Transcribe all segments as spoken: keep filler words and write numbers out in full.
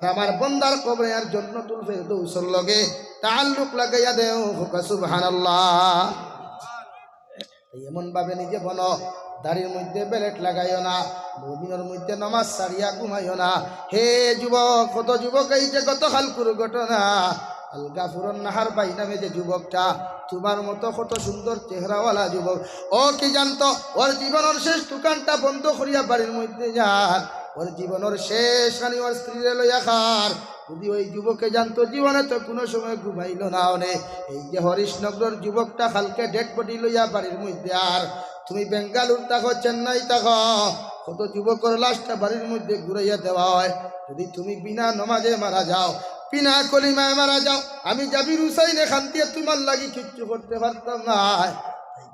আর আমার বন্দার কবরে আর জন্নতুল ফেরদৌসর লগে তাআল্লুক লাগাইয়া দেও। কউক্কা সুবহানাল্লাহ। তাই এমন ভাবে নিজে বনো, দাড়ির মধ্যে বেলেট লাগাইও না, মুমিনর মধ্যে নামাজ ছাড়িয়া ঘুমাইও না। হে যুবক, কত যুবক, এই যে গতকালকুর ঘটনা, আল গাফুরুন নাহার ভাই নামে যে যুবকটা, তুমার মতো কত সুন্দর চেহারাওয়ালা যুবক, ও কি জানতো, ওর জীবনর শেষ দোকানটা বন্ধ করিয়া বাড়ির মধ্যে যার, ওর জীবনর শেষ খানি ওর স্ত্রীরে লইয়া খার। যদি ওই যুবকে জানতো, জীবনে তো কুনু সময় ঘুমাইলো না অনে। এই যে হরিশনগরর যুবকটা কালকে ডেড বডি লইয়া বাড়ির মধ্যে, আর তুমি বেঙ্গালুর থাকো, চেন্নাই থাকো, কত যুবকর লাশটা বাড়ির মধ্যে ঘুরাইয়া দেওয়া হয়। যদি তুমি বিনা নমাজে মারা যাও, বিনা কলিমায় মারা যাও, আমি জাবির হুসাইনে কান্দিয়া তুমার লাগি কিচ্ছু করতে পারতাম না। তাই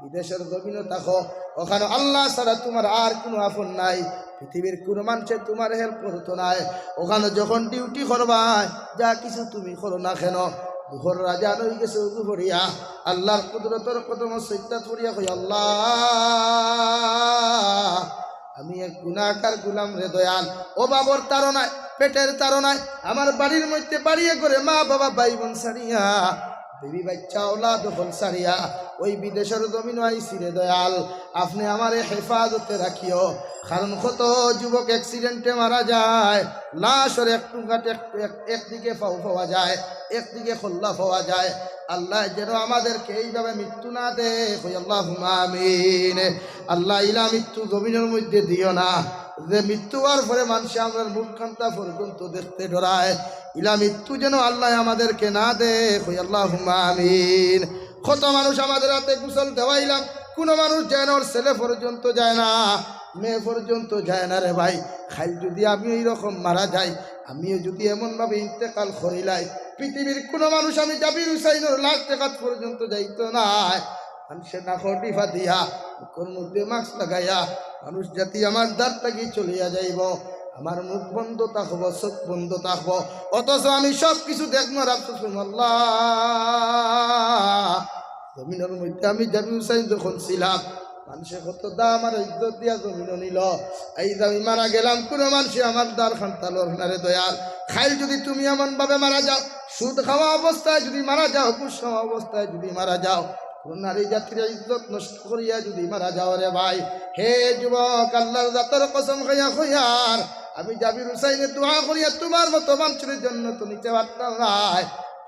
বিদেশর জমিনো থাকো, ওখানো আল্লাহ ছাড়া তুমার আর কুনু আপন নাই, পৃথিবীর কুনু মানষে তুমার হেল্প করতো নায়। ওখানো যখন ডিউটি করবায়, যা কিছু তুমি করো না কেন, দুহর আজান অইগেছে, উজু করিয়া আল্লাহর কুদরতর কদমো সইজদাত করিয়া কই, "আল্লাহ, আমি এক গুনাহগার গোলাম রে দয়াল, অভাবর তাড়নায়, পেটের তাড়নায়, আমার বাড়ির মধ্যে বাড়িয়ে ঘরে মা বাবা ভাই বোন ছাড়িয়া, বিবি বাচ্চা আওলাদ অকল ছাড়িয়া, ওই বিদেশর জমিনো আইছি রে দয়াল, আপনে আমারে হেফাজতে রাখিও।" কারণ কত যুবক অ্যাক্সিডেন্টে মারা যায়, লাশর এক টুকরা এক-, এক-, একদিকে পাও পাওয়া যায়, একদিকে কল্লা পাওয়া যায়। আল্লাহ যেন আমাদেরকে এইভাবে মৃত্যু না দে, কই আল্লাহুম্মা আমিন। আল্লাহ ইলা মৃত্যু জমিনর মধ্যে দিও না, যে মৃত্যু অওয়ার পরে মানষে আমরার মুখ কান্তা পর্যন্ত দেখতে ডরায়, ইলা মৃত্যু যেন আল্লাহ আমাদেরকে না দে, কই আল্লাহুম্মা আমিন। কত মানুষ আমাদের হাতে গোসল দেওয়াইলাম, কুনু মানুষ যায় না, ওর ছেলে পর্যন্ত যায় না, মেয়ে পর্যন্ত যায় না রে ভাই। কাইল যদি আমি ওই রকম মারা যাই, আমিও যদি এমন ভাবে ইন্তেকাল করিলাই, পৃথিবীর কুনু মানুষ আমি জাবির হুসাইনর লাশ দেখাত পর্যন্ত যাইতো নায়। মানষে নাকো টিপা দিয়া, মুখর মধ্যে মাস্ক লাগাইয়া, মানুষ জাতি আমার দ্বার থাকি চলিয়া যাইবো, আমার মুখ বন্ধ থাকবো, চোখ বন্ধ থাকবো, অথচ আমি সব কিছু দেখমু। আর আফসোস করমু, আল্লাহ, জমিনর মধ্যে আমি জাবির হুসাইন যখন ছিলাম, মানষে কত দাম আর ইজ্জত দিয়া জমিনো নিলো। আইজ আমি মারা গেলাম, কুনু মানষে আমার দ্বার কান্তা লড় না রে দয়াল। কাইল যদি তুমি এমন ভাবে মারা যাও, সুদ খাওয়া অবস্থায় যদি মারা যাও, ঘুষ খাওয়া অবস্থায় যদি মারা যাও, কুনু নারী জাতির ইজ্জত নষ্ট করিয়া যদি মারা যাও রে ভাই, হে যুবক, আল্লাহর জাতর কসম খাইয়া কইয়ার, আমি জাবির হুসাইনে দোয়া করিয়া তুমার মতো মানষরে জন্নতো নিতে পারতাম নায়।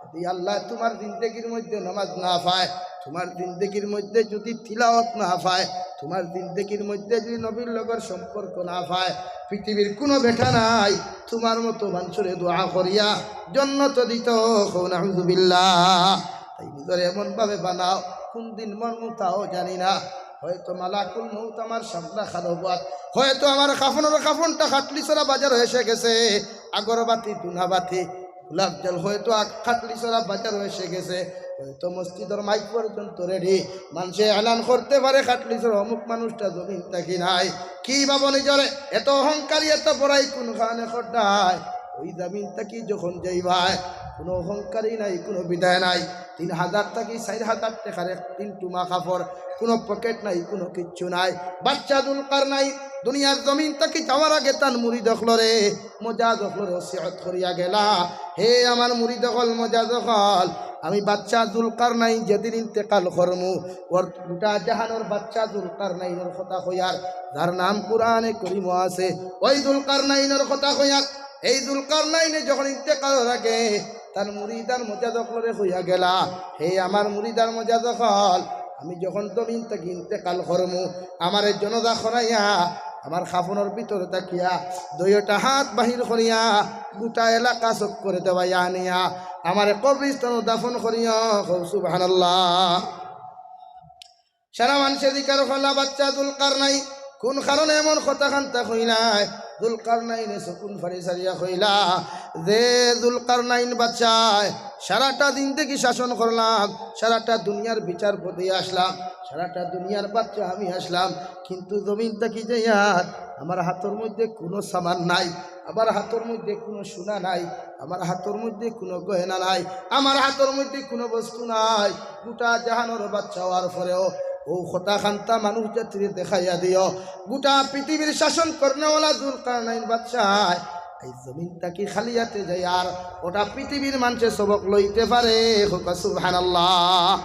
যদি আল্লাহ তুমার জিন্দেগির মধ্যে নামাজ না পায়, তুমার জিন্দেগির মধ্যে যদি তিলাওয়াত না পায়, তুমার জিন্দেগির মধ্যে যদি নবীর লগর সম্পর্ক না পায়, পৃথিবীর কুনু বেটা নাই তুমার মতো মানষরে দোয়া করিয়া জন্নতো দিতো। কও নাউজুবিল্লাহ। তাই নিজরে এমন ভাবে বানাও, কুন দিন মরমু তাও জানি না। হয়তো মালাকুল মউত আমার সামনে খাড়া অইবো, হয়তো আমার কাফনর কাফনটা খাটলিছড়া বাজারো এসে গেছে, আগরবাতি, ধুনাবাতি, গোলাপ জল হয়তো আগ-, খাটলিছড়া বাজারো এসে গেছে, হয়তো মসজিদর মাইক পর্যন্ত রেডি, মানষে এলান করতে পারে খাটলিছড়া অমুক মানুষটা জমিন থাকি নাই। কি ভাবো নিজরে, এত অহংকারী, এত বড়াই কুন কারণে কররায়? ওই জমিন থাকি যখন যাইবায়, কুনু অহংকারী নাই, কুনু বিদায় নাই। তিন হাজার থাকি চাইর হাজার টেকার এক তিন টুমা কাপড়, কুনু পকেট নাই, কুনু কিচ্ছু নাই। বাচ্চা জুলকারনাইন দুনিয়ার জমিন থাকি যাওয়ার আগে তান মুরিদ অকলরে, মজাজ অকলরে ওসিয়ত করিয়া গেলা, "হে আমার মুরিদ অকল, মজাজ অকল, আমি বাচ্চা জুলকারনাইন যেদিন ইন্তেকাল করমু, ওর গোটা জাহানর বাচ্চা জুলকারনাইনর কথা কইয়ার, যার নাম কুরআনে করিমো আছে, ওই জুলকারনাইনর কথা কইয়ার।" এই জুলকারনাইনে যখন ইন্তেকালর আগে তান মুরিদ আর মজাজ অকলরে কইয়া গেলা, "হে আমার মুরিদ আর মজাজ অকল, আমি যখন জমিন থাকি ইন্তেকাল করমু, আমারে জনাজা করাইয়া, আমার কাফনর ভিতরে থাকিয়া দুইওটা হাত বাহির করিয়া গোটা এলাকা চক্করে দেওয়াইয়া আনিয়া আমারে কবরস্থানো দাফন করিও।" কও সুবহানাল্লাহ। সারা মানষে জিকার করলা, "বাচ্চা জুলকারনাইন, কুন কারণে এমন কথা কান্তা কইলায়?" জুলকারনাইনে চকুন ফাড়ি ছাড়িয়া কইলা, "যে জুলকারনাইন বাচ্চায় সারাটা জিন্দেগি শাসন করলাম, সারাটা দুনিয়ার বিচারপতি আসলাম, সারাটা দুনিয়ার বাচ্চা আমি আসলাম, কিন্তু জমিন থাকি যাইয়ার আমার হাতর মধ্যে কুনু সামান নাই, আমার হাতর মধ্যে কুনু সোনা নাই, আমার হাতর মধ্যে কুনু গয়না নাই, আমার হাতর মধ্যে কুনু বস্তু নাই, গোটা জাহানর বাচ্চা অওয়ার পরেও অউ কথা কান্তা মানুষ জাতিরে দেখাইয়া দিও।" গোটা পৃথিবীর শাসন করনেওয়ালা জুলকারনাইন বাচ্চায় এই জমিন থাকি খালি আতে যাইয়ার অটা পৃথিবীর মানষে সবক লইতে পারে। কউক্কা সুবহানাল্লাহ।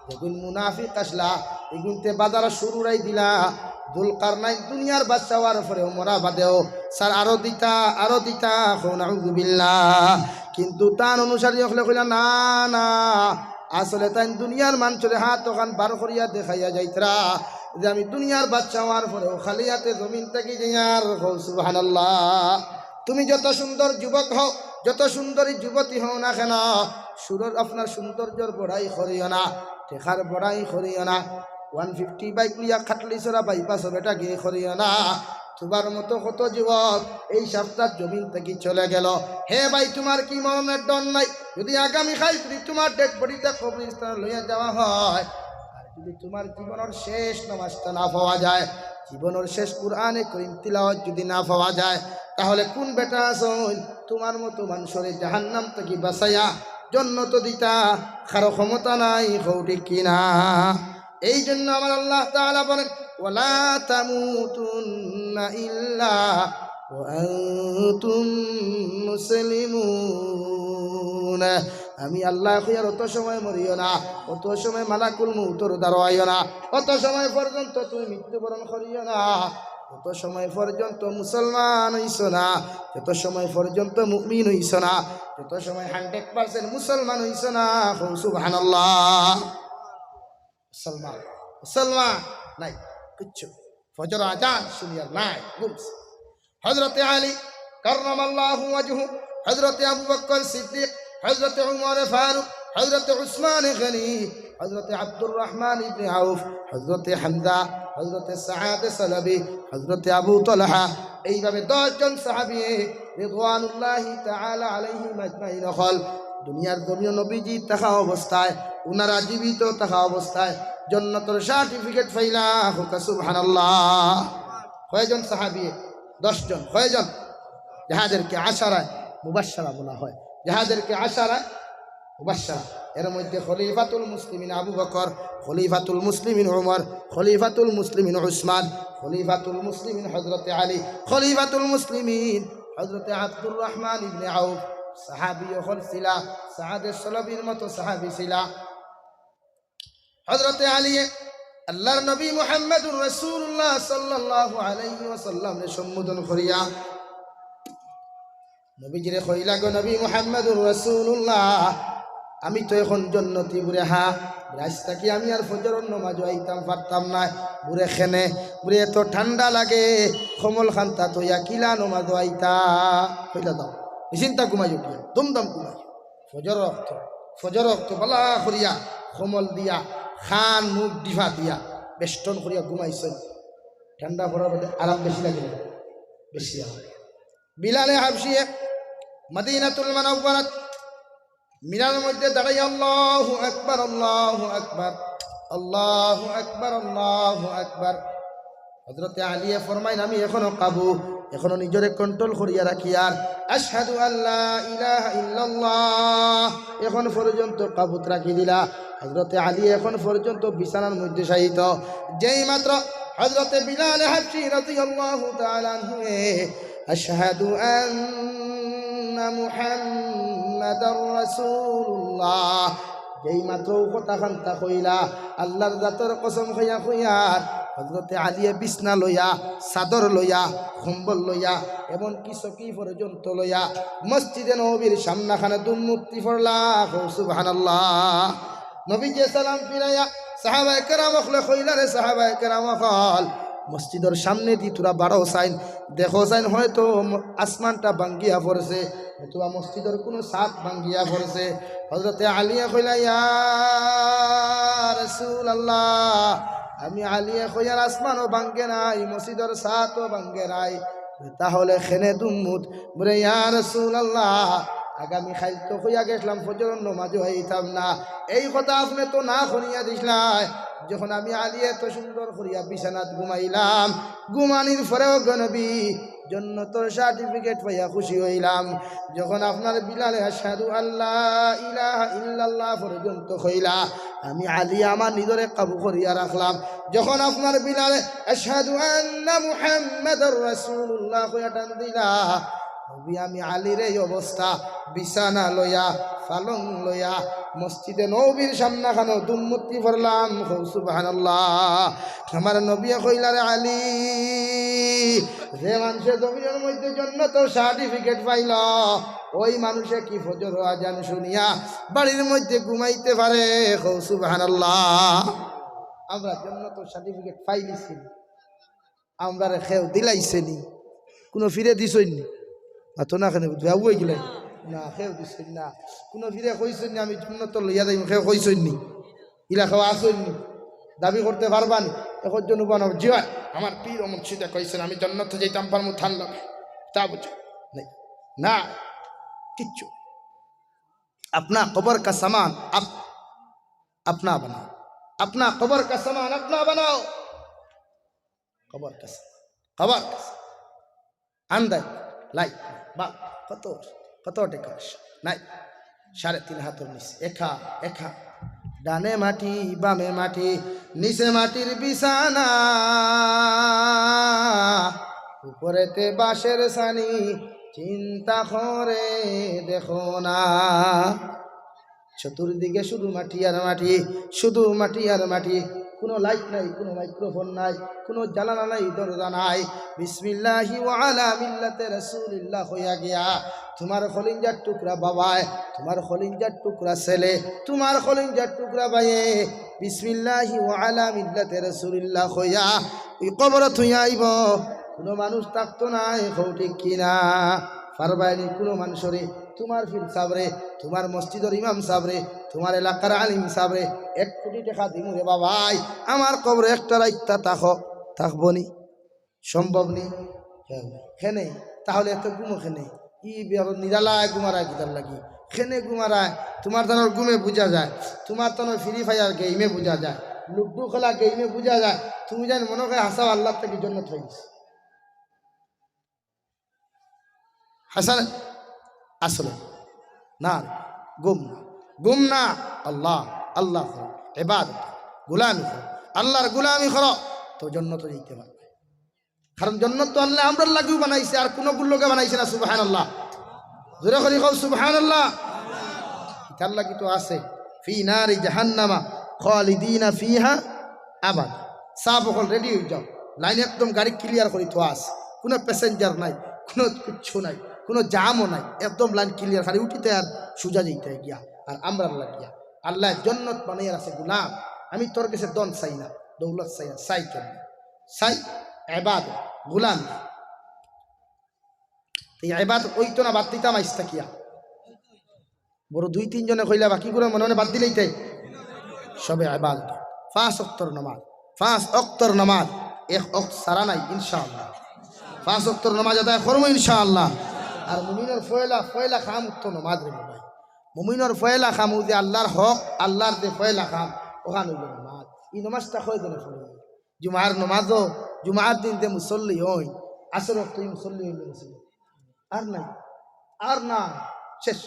যেগুন মুনাফিক আছলা, এগুনতে বাজার শুরু রাই দিলা। জুলকারনাইন দুনিয়ার বাদশা অওয়ার পরেও মরা বাদেও স্যার আরো দিতা, আরো দিতা, কও নাউজুবিল্লাহ। কিন্তু তান অনুসারী অকলে কইলা, "না, না, আসলে তাইন দুনিয়ার মানষরে হাত অখান বার করিয়া দেখাইয়া যাইতরা যে আমি দুনিয়ার বাদশা অওয়ার পরেও খালি আতে জমিন থাকি যাইয়ার।" কও সুবহানাল্লাহ। তুমি যত সুন্দর যুবক হও, যত সুন্দরী যুবতী হও না কেন, সুরর আপনার সৌন্দর্যর বড়াই করিও না, টেকার বড়াই করিও না। ওয়ান ফিফটি বাইক লইয়া খাটলিছড়া বাইপাসো বেটা গিয়ে করিও না। তুমার মতো কত যুবক এই সপ্তাহ জমিন থাকি চলে গেল। হে ভাই, তুমার কি মরণের ডর নাই? যদি আগামী কাইল যদি তুমার ডেড বডিটা কবরস্থানো লইয়া যাওয়া হয়, আর যদি তুমার জীবনর শেষ নামাজটা না পাওয়া যায়, জীবনর শেষ কুরআনে করিম তিলাওয়াত যদি না পাওয়া যায়, তাহলে কুন বেটা আছইন তুমার মতো মানষরে জাহান্নাম থাকি বাঁচাইয়া জন্নতো দিতা? কারো ক্ষমতা নাই, কও ঠিক কি না? এই জন্য আমার আল্লাহ তাআলা বলেন, "ওয়ালা তামুতুন্না ইল্লা ওয়া আনতুম মুসলিমুন।" আমি আল্লায় কইয়ার অত সময় মরিও না, অত সময় মালাকুল মউতর দ্বারো আইও না, অত সময় পর্যন্ত তুমি মৃত্যুবরণ করিও না, যত সময় পর্যন্ত মুসলমান অইছো না, যত সময় পর্যন্ত মুমিন অইছো না, যত সময় হান্ড্রেড পার্সেন্ট মুসলমান অইছো না। কও সুবহানাল্লাহ। মুসলমান, মুসলমান নাই কিচ্ছু। ফজর আজান শুনিয়ার নাই, ঘুমছে। হযরতে আলী কাররামাল্লাহু ওয়াজহু, হযরতে আবু বকর সিদ্দিক, হযরতে উমর ফারুক, হযরতে উসমান গনি, হযরতে আব্দুর রহমান ইবনে আউফ, হযরতে হামজা, হযরতে সাদ সালাবি, হযরতে আবু তালহা, এইভাবে দশ জন সাহাবী রিদওয়ানুল্লাহি তাআলা আলাইহিম আজমাইন অকল দুনিয়ার জমিনো নবীজি থাকা অবস্থায়, উনারা জীবিত থাকা অবস্থায় জন্নতর সার্টিফিকেট পাইলা। কও সুবহানাল্লাহ। কয়জন সাহাবী? দশ জন। কয়জন? যাদেরকে আশারায় মুবাশশারা বলা হয়, যাদেরকে আশারায় মুবাশশারা। এর মধ্যে খলিফাতুল মুসলিমিন আবু বকর, খলিফাতুল মুসলিমিন উমর, খলিফাতুল মুসলিমিন উসমান, খলিফাতুল মুসলিমিন হযরতে আলী, খলিফাতুল মুসলিমিন হযরতে আব্দুর রহমান ইবনে আউফ। সাহাবী অকল ছিলা, সাদে সালাবির মতো সাহাবী ছিলা। হযরতে আলীয়ে আল্লাহর নবী মুহাম্মাদুর রাসূলুল্লাহ সাল্লাল্লাহু আলাইহি ওয়াসাল্লামরে সম্বোধন করিয়া নবীজিরে কইলা, "গো নবী মুহাম্মাদুর রাসূলুল্লাহ, আমি তো এখন জন্নতি বুড়ে, হা, আইজ থাকি আমি আর ফজরর নমাজো আইতাম পারতাম নায় বুড়ে, কেনে বুড়ে এত ঠান্ডা লাগে, কম্বল খান্তা থইয়া কিলা নমাজো আইতা?" কইলা, "যাও, নিশ্চিন্তা ঘুমাইও গিয়া, দুমদাম ঘুমাইও।" ফজর অক্ত, ফজর অক্ত বালা করিয়া কম্বল দিয়া, কান মুখ ডিফা দিয়া, বেষ্টন করিয়া ঘুমাইছইন। ঠান্ডা পড়ার বাদে আরাম বেশি লাগে না? বেশি আরাম। বিলালে হাবশিয়ে মদিনাতুল মুনাওয়ারাত মিনার মধ্যে দাঁড়াইয়া আল্লাহু আকবার, আল্লাহু আকবার, আল্লাহু আকবার, আল্লাহু আকবার। হযরতে আলীয়ে ফরমাইন, "আমি এখনো কাবু, এখনো নিজরে কন্ট্রোল করিয়া রাখি, আর আশহাদু আল্লা ইলাহা ইল্লাল্লাহ এখন পর্যন্ত কাবুত রাখি দিলা।" হযরতে আলী এখন পর্যন্ত বিছানার মধ্যে শায়িত। যেই মাত্র হযরতে বিলাল হাবশী রাদিয়াল্লাহু তাআলা আনহুয়ে "আশহাদু আন্না মুহাম্মাদার রাসূলুল্লাহ" যেই মাত্র অউ কথা খান্তা কইলা, আল্লাহর জাতর কসম খাইয়া কইয়ার, হযরতে আলীয়ে বিছনা লইয়া, চাদর লইয়া, কম্বল লইয়া, এমনকি চকি পর্যন্ত লইয়া মসজিদে নববীর সামনাখানে দুমমুতি পড়লা। কও সুবহানাল্লাহ। নবীজিয়ে সালাম ফিরাইয়া সাহাবায়ে কেরাম অকলে কইলা, "রে সাহাবায়ে কেরাম অকল, মসজিদর সামনেদি তুরা বারো চাইন, দেখো চাইন, হয়তো ম-, আসমানটা ভাঙ্গিয়া পড়ছে, অথবা মসজিদর কুনু ছাদ ভাঙ্গিয়া পড়ছে।" হযরতে আলীয়ে কইলা, "ইয়া রাসূলুল্লাহ, আমি আলীয়ে কইয়ার আসমানও ভাঙ্গে নাই, মসজিদর ছাদও ভাঙ্গে নাই, তাহলে কেনে দুমমুত?" বুলে, "ইয়া রাসূলুল্লাহ, আগামী কাইল তো কইয়া গেছলাম ফজরর নমাজো আইতাম না, এই কথা আপনে তো না করিয়া দিছলায়, যখন আমি আলীয়ে এত সুন্দর করিয়া বিছানাত ঘুমাইলাম, ঘুমানির পরেও গো নবী, জন্নতর সার্টিফিকেট পাইয়া খুশি অইলাম। যখন আপনার বিলালে আশহাদু আল্লা ইলাহা ইল্লাল্লাহ পর্যন্ত কইলা, আমি আলী আমার নিজরে কাবু করিয়া রাখলাম। যখন আপনার বিলালে আশহাদু আন্না মুহাম্মাদার রাসূলুল্লাহ কইয়া টান দিলা, নবী, আমি আলীর এই অবস্থা, বিছানা লইয়া, পালং লইয়া, মসজিদে নবীর সামনাখানো দুমমুতি পড়লাম। কও সুবহানাল্লাহ। আমার নবীয়ে কইলা, রে আলী, যে মানষে জমিনর মধ্যে জন্নতর সার্টিফিকেট পাইল, ওই মানষে কি ফজরর আজান শুনিয়া বাড়ির মধ্যে ঘুমাইতে পারে? কও সুবহানাল্লাহ। আমরা জন্নতর সার্টিফিকেট পাইলিছি, আমরারে কেউ দিলাইছে নি? কুনু পীরে দিছইন নি? মাতো না কেনে, বেয়াউ অইগেলায়। না, কেউ দিছইন না। কুনু পীরে কইছইন নি, "আমি জন্নতো লইয়া যাইমু"? কেউ কইছইন নি? ইলা কেউ আছইন নি? দাবি করতে পারবা নি? একজন উবা না, "জি অয়, আমার পীর ও মুর্শিদে কইছইন, আমি জন্নতো যাইতাম পারমু তান লগে।" তা বুঝো? নাই। না, কিচ্ছু। अपना कब्र का सामान आप अपना बनाओ, अपना कब्र का सामान अपना बनाओ। কবর কাছে, কবর কাছে। আন্দাজ, লাইট, বাল্ব, কত, কত ডেকোরেশন, নাই, সাড়ে তিন হাতর নিচে, এক হাত, এক হাত, ডানে মাটি, বামে মাটি, নিচে মাটির বিছানা, উপরেতে বাঁশের ছানি, চিন্তা করে দেখো না। চতুর্দিকে শুধু মাটি আর মাটি, শুধু মাটি আর মাটি। কোনো লাইট নাই, কোনো মাইক্রোফোন নাই, কোনো জানালা নাই, দরজা নাই। বিসমিল্লাহি ওয়া আলা মিল্লাতে রাসূলিল্লাহ কইয়া গিয়া, তোমার কলিজার টুকরা বাবায়, তোমার কলিজার টুকরা ছেলে, তোমার কলিজার টুকরা ভাইয়ে বিসমিল্লাহি ওয়া আলা মিল্লাতে রাসূলিল্লাহ কইয়া ওই কবরো থুইয়া আইবো। কোনো মানুষ থাকতো নায়, কও ঠিক কি না? পারবায় নি কোনো মানষরে, তোমার পীর সাবরে, তোমার মসজিদর ইমাম সাবরে, তোমার এলাকার আলিম সাবরে এক কোটি টেকা দিমু রে বাবাই, আমার কবরো একটা রাইত থাকো, থাকবো নি? সম্ভব নি? কেনে? তাহলে এত ঘুমো কেনে? ই বের নিরালায় ঘুমারায় কিতার লাগি? কেনে ঘুমারায়? তোমার তানর ঘুমে বুঝা যায়, তোমার তানর ফ্রি ফায়ার গেইমে বুঝা যায়, লুডু খেলা গেইমে বুঝা যায়। তুমি যেন মনো কয় হাছাউ আল্লার থাকি জন্নত পাইছো। হাছাউ? আসলে না, ঘুম না, ঘুম না। আল্লাহ, আল্লাহ করো, ইবাদত, গোলামি করো, আল্লার গোলামি করো, তো জন্নতো যাইতে পারবায়। কারণ জন্নত তো আল্লায় আমরার লাগিউ বানাইছে, আর কুনুগুর লগে বানাইছে না। সুবহানাল্লাহ। জোরে করি কও সুবহানাল্লাহ। ইতার লাগি তো আছে, ফি নারি জাহান্নামা খালিদিনা ফিহা আবাদা। সাব অকল রেডি অই যাও, লাইন একদম গাড়ি ক্লিয়ার করি থোয়া আছে, কুনু প্যাসেঞ্জার নাই, কুনু কিচ্ছু নাই, কুনু জামও নাই, একদম লাইন ক্লিয়ার, খালি উঠিতে আর সুজা যাইতে গিয়া, আর আমরার লাগিয়া। আল্লায় জন্নত বানাইয়া আছে, গোলাম, আমি তোর গেছে ধন চাই না, দৌলত চাই না, চাই কেনে? চাই ইবাদত, গোলামি। তো এই ইবাদত অইতো না, বাদ দিতাম আইজ থাকিয়া। বড় দুই তিনজনে কইলা, বাকিগুলা মনে মনে বাদ দিলাইতায়। সবে ইবাদত, পাঁচ অক্তর নামাজ, পাঁচ অক্তর নামাজ, এক অক্ত ছাড়া নাই ইনশাআল্লাহ। পাঁচ অক্তর নামাজ আদায় করমু ইনশাআল্লাহ। আর মুমিনর পয়লা, পয়লা কাম অইতো নামাজ রে বাবা। মুমিনর পয়লা কাম অউ যে আল্লার হক, আল্লার যে পয়লা কাম, অখান অইলো নামাজ। ই নামাজটা কয়জনে পড়ে? জুমার নামাজও, জুমার দিন যে মুসল্লি অইন, আসর অক্ত ই মুসল্লি অইন নি মুসল্লি? আর নাই, আর নাই, শেষ।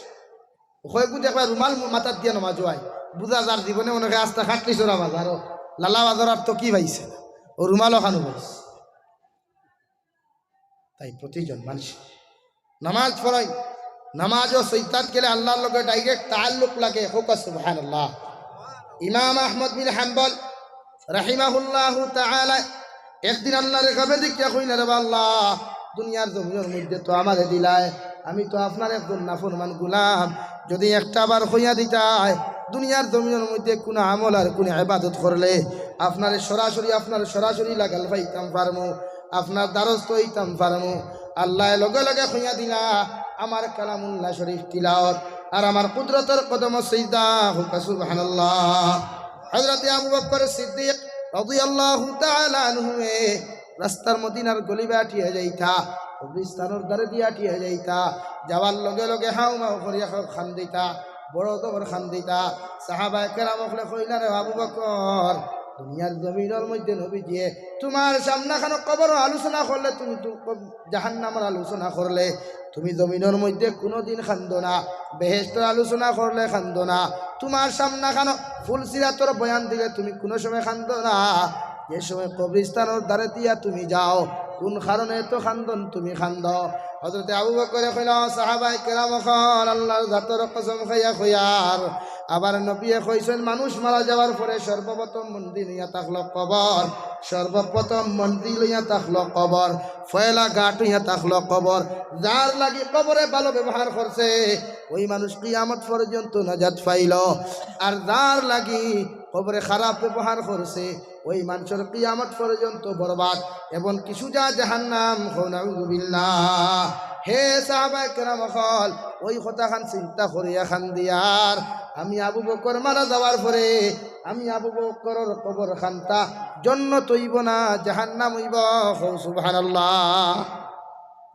কয়গু দেখবায় রুমাল মাথাত দিয়া নামাজো আয়, বুঝা যার জীবনে মনে অয় আস্তা খাটলিছড়া বাজারো, লালা বাজার আর তো কি পাইছে না, অউ রুমাল অখানউ পাইছে। তাই প্রতিজন মানুষ নামাজ পড়াই, নামাজও সইজদাত গেলে আল্লার লগে ডাইরেক্ট তাল্লুক লাগে। কউক্কা সুবহানাল্লাহ। ইমাম আহমদ বিন হাম্বল রাহিমাহুল্লাহু তাআলা একদিন আল্লারে খাবে দেখিয়া কইলা, রে বা আল্লাহ, দুনিয়ার জমিনর মধ্যে তো আমারে দিলায়, আমি তো আপনার একজন নাফরমান গোলাম, যদি একটা বার কইয়া দিতায়, দুনিয়ার জমিনর মধ্যে কুনু আমল আর কুনু ইবাদত করলে আপনারে সরাসরি, আপনার সরাসরি লাগাল পাইতাম পারমু, আপনার দ্বারস্থ অইতাম পারমু। আল্লায় লগে লগে কইয়া দিলা, আমার কালামুল্লাহ শরীফ তিলাওয়াত আর আমার কুদরতর কদমো সিজদা। কউক্কা সুবহানাল্লাহ। হযরতে আবু বকর সিদ্দিক রাদিয়াল্লাহু তাআলা আনহুয়ে রাস্তার মদিনার গলি বায় আটিয়া যাইতা, কবরিস্তানর ধারে দিয়া আটিয়া যাইতা, যাওয়ার লগে লগে হাউমাউ করিয়া কান্দিতা, বড় জবর কান্দিতা। সাহাবায়ে কেরাম অকলে কইলা, রে আবু বকর, দুনিয়ার জমিনর মধ্যে নবীজিয়ে তোমার সামনাখানো কবরর আলোচনা করলে, তুমি তো জাহান্নামর আলোচনা করলে, তুমি জমিনর মধ্যে কুনুদিন কান্দো না, বেহেশতর আলোচনা করলে কান্দো না, তোমার সামনাখানো ফুলসিরাতর বয়ান দিলে তুমি কুনু সময় কান্দো না। যে সময় কবরিস্তানর ধারে দিয়া তুমি যাও, কুন কারণে এত কান্দন তুমি কান্দো? হযরতে আবু বকরে কইলা, "সাহাবায়ে কেরাম অকল, আল্লাহর জাতর কসম খাইয়া কইয়ার।" আবার নবীয়ে কইছইন, মানুষ মারা যাওয়ার পরে সর্বপ্রথম মন্দির অইয়া থাকলো কবর, সর্বপ্রথম মন্দির অইয়া থাকলো কবর, পয়লা ঘাট অইয়া থাকলো কবর। যার লাগি কবরে ভালো ব্যবহার করছে, ওই মানুষ কিয়ামত পর্যন্ত নাজাত পাইলো। আর যার লাগি কবরে খারাপ ব্যবহার করছে, ওই মানষর কিয়ামত পর্যন্ত বরবাদ এবং কি সুজা জাহান্নাম। কও নাউজুবিল্লাহ। হে সাহাবায়ে কেরাম অকল, ওই কথাখান চিন্তা করিয়া কান্দিয়ার। আমি আবু বকর মারা যাওয়ার পরে আমি আবু বকরর কবর খানটা জন্নত অইবো না জাহান্নাম অইবো। কও সুবহানাল্লাহ।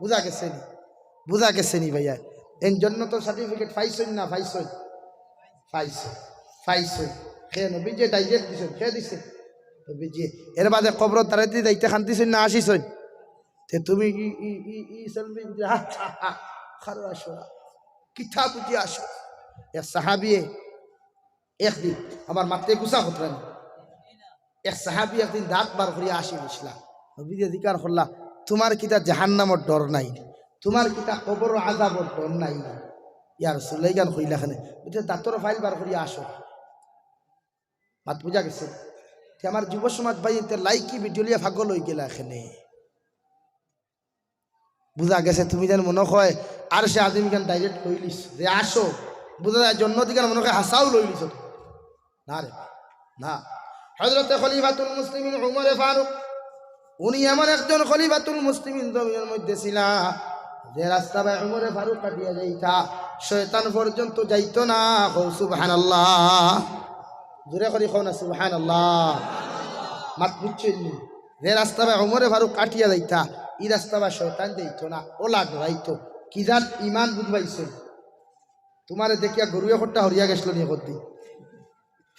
বুঝা গেছে নি? বুঝা গেছে নি ভাইয়া? এন জন্নতর সার্টিফিকেট পাইছইন না পাইছইন? পাইছইন, পাইছইন। কে নবীজিয়ে ডাইরেক্ট দিছইন, কে দিছে? নবীজিয়ে। এর বাদে কবরর দারেদি যাইতে কান্দিছইন না হাসিছইন? তে তুমি ই, ই, ই, ই সেলফি, হা, হা, হা, খারো আসো না। কিতা বুঝি আসো? এক সাহাবিয়ে একদিন, আমার মাতে গুছা করলেন, এক সাহাবি একদিন দাঁত বার করিয়া আসি বসলা। নবীজিয়ে জিকার করলা, "তোমার কিতা জাহান্নামর ডর নাই? তোমার কিতা কবর আযাবর ডর নাই?" ইয়া রাসূলুল্লাহ, ইখান কইলা কেনে? বুঝতে দাঁতর ফাইল বার করিয়া আসো। মাত বুঝা গেছে? তে আমার যুব সমাজ ভাই, এতে লাইকি ভিডিও লিয়া পাগল অই গেলা কেনে। বুঝা গেছে, তুমি যেন মনে হয় আরশে আজিম ইখান ডাইরেক্ট লইলিছ, যে আসো, বুঝা যায় জন্নত ইখান মনে হয় হাছাউ লইলিছ। না রে, না। হযরতে খলিফাতুল মুসলিমিন উমরে ফারুক, উনি এমন একজন খলিফাতুল মুসলিমিন জমিনর মধ্যে ছিলা, যে রাস্তা বায় উমরে ফারুক কাটিয়া যাইতা, শয়তান পর্যন্ত যাইতো না। কও সুবহানাল্লাহ। জোরে করি কও না সুবহানাল্লাহ। মাত বুঝছইন নি? যে রাস্তা বায় উমরে ফারুক কাটিয়া যাইতা, ই রাস্তা বায় শয়তান যাইতো না, অলা ডরাইতো। কি জাত ইমান বুঝবাইছে? তোমারে দেখিয়া গরু একটা হরিয়া গেছিল নি কদ্দি।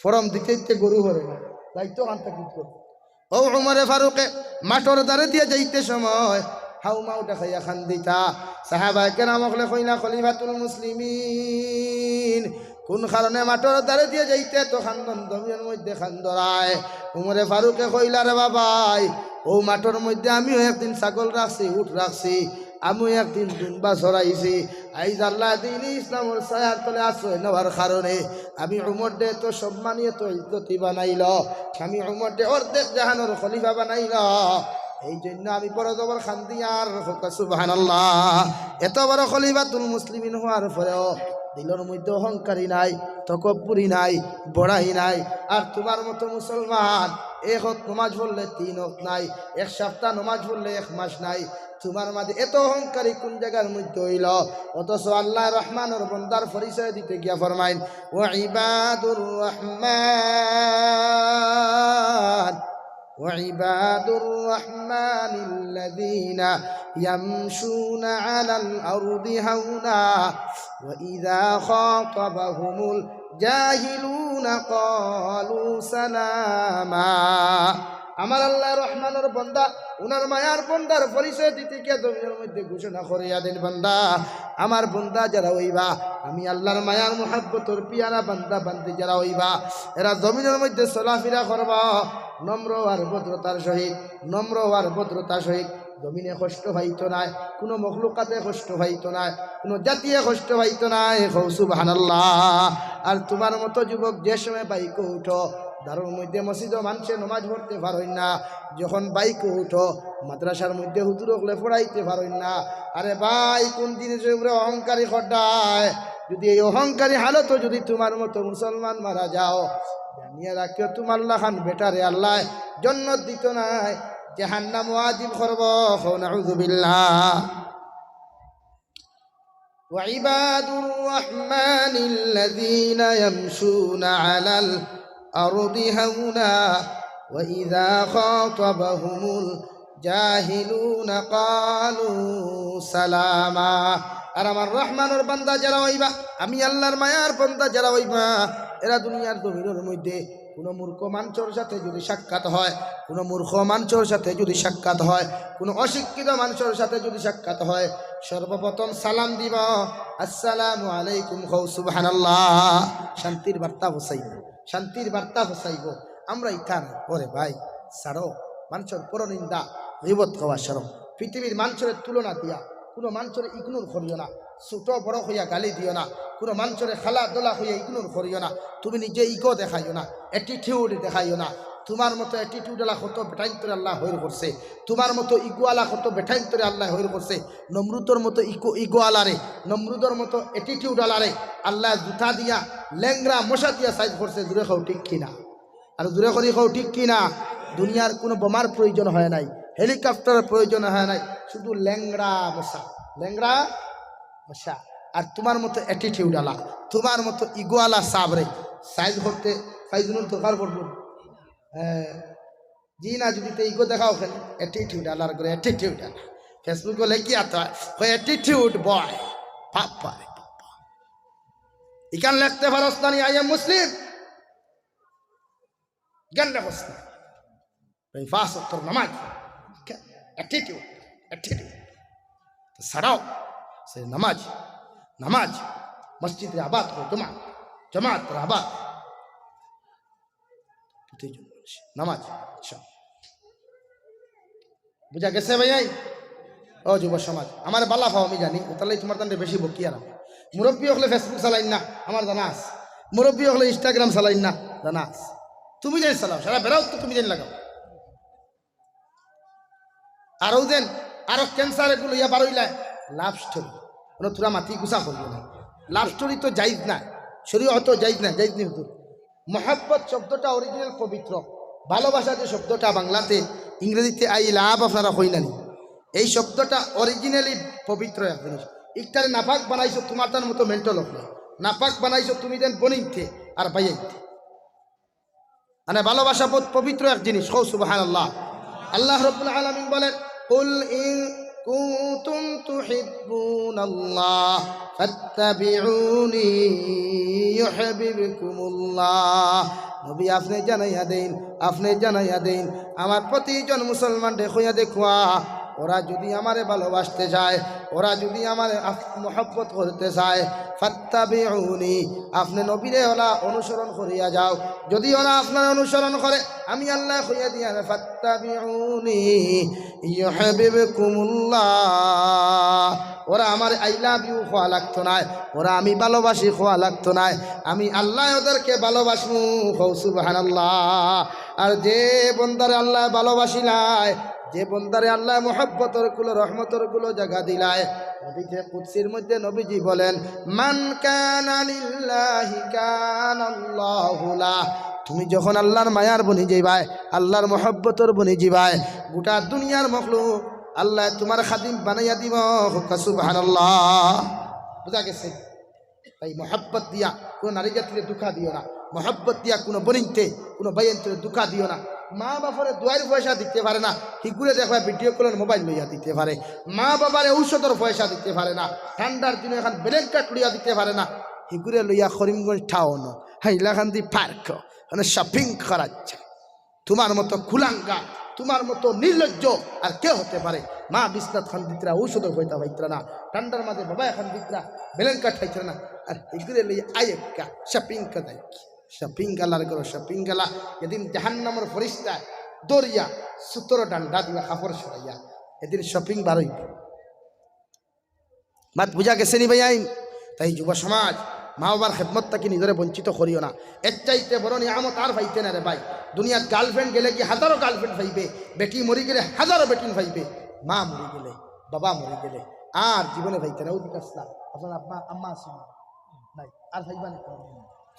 ফরম দিতে দিতে গরু হরে না, যাইতো কান্তা কি করে। ও উমরে ফারুকে মাঠর দারেদিয়া যাইতে সময় হাউ মাউ দেখাইয়া কান্দিতা। সাহাবায়ে কেরাম অকলে কইলা, "খলিফাতুল মুসলিমিন, কোন কারণে মাঠর দারেদিয়া যাইতে এত কান্দন, জমিনর মধ্যে কান্দরায়?" উমরে ফারুকে কইলা, "রে বাবাই, অউ মাঠর মধ্যে আমিও একদিন ছাগল রাখছি, উট রাখছি, আমিও একদিন দুম্বা চরাইছি। আইজ আল্লায় দ্বীনে ইসলামর ছায়ার তলে আশ্রয় নেওয়ার কারণে আমি উমররে এত সম্মানী, এত ইজ্জতি বানাইলো। আমি উমররে অর্ধেক জাহানর খলিফা বানাইলো। এই জন্য আমি বড় জবর কান্দিয়ার।" কও সুবহানাল্লাহ। এত বড় খলিফাতুল মুসলিমিন হওয়ার পরেও দিলর মধ্যে অহংকারী নাই, তকব্বুরি নাই, বড়াই নাই। আর তোমার মতো মুসলমান এক অক্ত নমাজ পড়লে তিন অক্ত নাই, এক সপ্তাহ নমাজ পড়লে এক মাস নাই। তোমার মাঝে এত অহংকারী কোন জাগার মধ্যে অইলো? অথচ আল্লাহ রহমানর বন্দার পরিচয় দিতে গিয়া ফরমাইন, "ওয়া ইবাদুর রহমান, ওয়া ইবাদুর রহমানিল্লাযীনা ইয়ামশুনা আলাল আরদি হাওনা, ওয়া ইযা খাতাবাহুমুল জাহিলুনা ক্বালু সালামা।" আমার আল্লাহ রহমানর বন্দা, উনার মায়ার বন্দার পরিচয় দিতে গিয়া জমিনর মধ্যে ঘোষণা করিয়া দেন, বান্দা, আমার বন্দা যারা অইবা, আমি আল্লাহর মায়ার মুহাব্বতর পিয়ারা বান্দা বান্দি যারা অইবা, এরা জমিনর মধ্যে চলাফিরা করবা নম্র আর ভদ্রতার সহিত, নম্র আর ভদ্রতার সহিত। জমিনে কষ্ট পাইতো নায়, কোনো মখলুকাতে কষ্ট পাইতো নায়, কোনো জাতিয়ে কষ্ট পাইতো নায়। কও সুবহানাল্লাহ। আর তোমার মতো যুবক যে সময় বাইকো উঠো, দারুর মধ্যে মসজিদো মানষে নমাজ পড়তে পারইন না, যখন বাইকো উঠো, মাদ্রাসার মধ্যে হুজুর অকলে পড়াইতে পারইন না। আরে ভাই, কোন জিনিসর উপরে অহংকারী কররায়? যদি এই অহংকারী হালতো যদি তোমার মতো মুসলমান মারা যাও, জানিয়া রাখিও, তোমার লাখান বেটারে আল্লায় জন্নত দিতো নায়, জাহান্নাম ওয়াজিব করবো। কও নাউজুবিল্লাহ। وعباد الرحمن الذين يمشون على الأرض هونا وإذا خاطبهم الجاهلون قالوا سلاما। আর আমার রহমানর বান্দা যারা অইবা, আমি আল্লাহর মায়ার বান্দা যারা অইবা, এরা দুনিয়ার জমিনর মধ্যে কোনো মূর্খ মানষর সাথে যদি সাক্ষাৎ হয়, কোনো মূর্খ মানষর সাথে যদি সাক্ষাৎ হয়, কোনো অশিক্ষিত মানষর সাথে যদি সাক্ষাৎ হয়, সর্বপ্রথম সালাম দিবা, "আসসালামু আলাইকুম।" কও সুবহানাল্লাহ। শান্তির বার্তা পৌঁছাইবো, শান্তির বার্তা পৌঁছাইবো। আমরা ইখান, ওরে ভাই, ছাড়ো, মানষর পরনিন্দা, গীবত কওয়া শরম। পৃথিবীর মানষরে তুলনা দিয়া, কুনু মানষরে ইগনোর করিও না, ছোট বড় কইয়া গালি দিও না, কুনু মানষরে খালা দলা কইয়া ইগনোর করিও না। তুমি নিজে ইগো দেখাইও না, অ্যাটিটিউড দেখাইও না। তুমার মতো অ্যাটিটিউড আলা কত বেটাইন্তরে আল্লায় হইর করছে, তুমার মতো ইগো আলা কত বেটাইন্তরে আল্লায় হইর করছে। নমরুদর মতো ইগো, ইগো আলারে, নমরুদর মতো অ্যাটিটিউড আলারে আল্লায় জুতা দিয়া, লেংড়া মশা দিয়া সাইজ করছে। জুরে কও ঠিক কি না? আর জুরে করি কও ঠিক কি না? দুনিয়ার কুনু বোমার প্রয়োজন হয় নাই, হেলিকপ্টারের প্রয়োজন হয় নাই, শুধু লেংড়া মশা, লেংড়া মশা। আর তুমার মতো অ্যাটিটিউড আলা, তুমার মতো ইগো আলা সাবরে সাইজ করতে, সাইজ নুন দরকার পড়বো। হ্যাঁ, জি না, যদি তে ইগো দেখাও কেনে, অ্যাটিটিউড আলার করে অ্যাটিটিউড আলা। Facebook-ও লেখিয়া তো কয় অ্যাটিটিউড বয়। বাবা রে বাবা। ইখান লেখতে পারস না নি, "I am Muslim"? ইখান লেখস না। এই পাঁচ ওয়াক্তর নামাজ। Attitude, attitude. তো ছাড়াও, সে নামাজ, নামাজ, মসজিদরে আবাদ করো, জমা, জমাতরে আবাদ। প্রতিজন মানুষ। নামাজ। আচ্ছা। বুঝা গেছে ভাইয়াইন? ও যুব সমাজ, আমারে বালা পাও আমি জানি, অতার লাগি তুমার তানরে বেশি বকি আর আমি। মুরব্বি অকলে Facebook চালাইন না, আমার জানা আছে। মুরব্বি অকলে Instagram চালাইন না, জানা আছে। তুমি যেন চালাও, সারা বেড়াও তো তুমি যেন লাগাও। আর অউ যেন আরো ক্যান্সার এগু লইয়া বারইলায়, লাভ স্টোরি। মানে থুড়া মাতি গুছা করিও না। লাভ স্টোরি তো জাইজ না, শরীয়তো জাইজ না, জাইজ নি হুজুর। মহব্বত শব্দটা অরিজিনাল পবিত্র। ভালোবাসা যে শব্দটা বাংলাতে, ইংরেজিতে "I love", আপনারা কইন না নি? এই শব্দটা অরিজিনালি পবিত্র এক জিনিস। ইকটারে নাপাক বানাইছো তুমার তান মতো মেন্টাল অকলে। নাপাক বানাইছো তুমি দেন বনিনতে আর ভাইয়াইন্তে। মানে ভালোবাসা বহুত পবিত্র এক জিনিস। কও সুবহানাল্লাহ। আল্লাহ রাব্বুল আলামিন বলেন, "কুল ইন কুনতুম তুহিব্বুনাল্লাহ ফাত্তাবিউনি ইউহিব্বুকুমুল্লাহ।" নবী, আপনে জানাইয়া দেইন, আপনে জানাইয়া দেইন, আমার প্রতিজন মুসলমানরে কইয়া দেখুয়া, ওরা যদি আমারে ভালোবাসতে চায়, ওরা যদি আমারে আফ-, মহব্বত করতে চায়, ফাত্তাবিউনি, আপনে নবীরে ওলা অনুসরণ করিয়া যাও। যদি ওরা আপনারে অনুসরণ করে, আমি আল্লায় কইয়া দিয়া, ফাত্তাবিউনি ইউহিব্বুকুমুল্লাহ। ওরা আমারে "I love you" কওয়া লাগতো নায়, ওরা "আমি ভালোবাসি" কওয়া লাগতো নায়, আমি আল্লায় ওদেরকে ভালোবাসমু। কও সুবহানাল্লাহ। আর যে বন্দারে আল্লায় ভালোবাসিলায়, যে বন্দারে আল্লায় মহব্বতর কুলো, রহমতর কুলো জাগা দিলায়, হাদিসে কুদসির মধ্যে নবীজি বলেন, "মান কানা লিল্লাহি কানাল্লাহু লাহ।" তুমি যখন আল্লার মায়ার বনি যাইবায়, আল্লার মহব্বতর বনি যাইবায়, গোটা দুনিয়ার মখলুক আল্লায় তুমার খাদিম বানাইয়া দিবো। কও সুবহানাল্লাহ। বুঝা গেছে? তাই মহব্বত দিয়া কুনু নারী জাতিরে ধুকা দিও না, মহব্বত দিয়া কুনু বনিনতে, কুনু ভাইয়াইন্তরে ধুকা দিও না। মা বাপরে দোয়াইর পয়সা দিতে পারে না, হিগুরে দেখবা ভিডিও কলর মোবাইল লইয়া দিতে পারে। মা বাবারে ঔষধর পয়সা দিতে পারে না, ঠান্ডার দিনো এখান ব্ল্যাঙ্কেট লইয়া দিতে পারে না, হিগুরে লইয়া করিমগঞ্জ টাউনো, হাইলাকান্দি পার্ক, মানে শপিং করার চায়। তুমার মতো কুলাঙ্গার, তুমার মতো নির্লজ্জ আর কে হতে পারে? মা বিছনাত কান্দিত্রা, ঔষধর পয়সা পাইত্রা না, ঠান্ডার মাঝে বাবায় কান্দিত্রা, ব্ল্যাঙ্কেট পাইত্রা না, আর হিগুরে লইয়া আইক্কা শপিং করার চায়। শপিং গালার ঘরো শপিং গালা, যেদিন জাহান্নামর ফিরিস্তায় ধরিয়া সুতরো ডান্ডা দিবা কাপড় সরাইয়া, এদিন শপিং বারইবো। মাত বুঝা গেছে নি ভাইয়াইন? তাই যুব সমাজ, মা বাবার খেদমত থাকি নিজরে বঞ্চিত করিও না। এর চাইতে বড় নিয়ামত আর পাইতে না রে ভাই। দুনিয়াত গার্লফ্রেন্ড গেলে কি হাজারো গার্লফ্রেন্ড পাইবে, বেটি মরি গেলে হাজারো বেটিন পাইবে, মা মরি গেলে, বাবা মরি গেলে, আর জীবনে পাইতে না। ওদিকে আসলাম, আপনার আম্মা, আম্মা আছে নি? নাই, আর পাইবা না,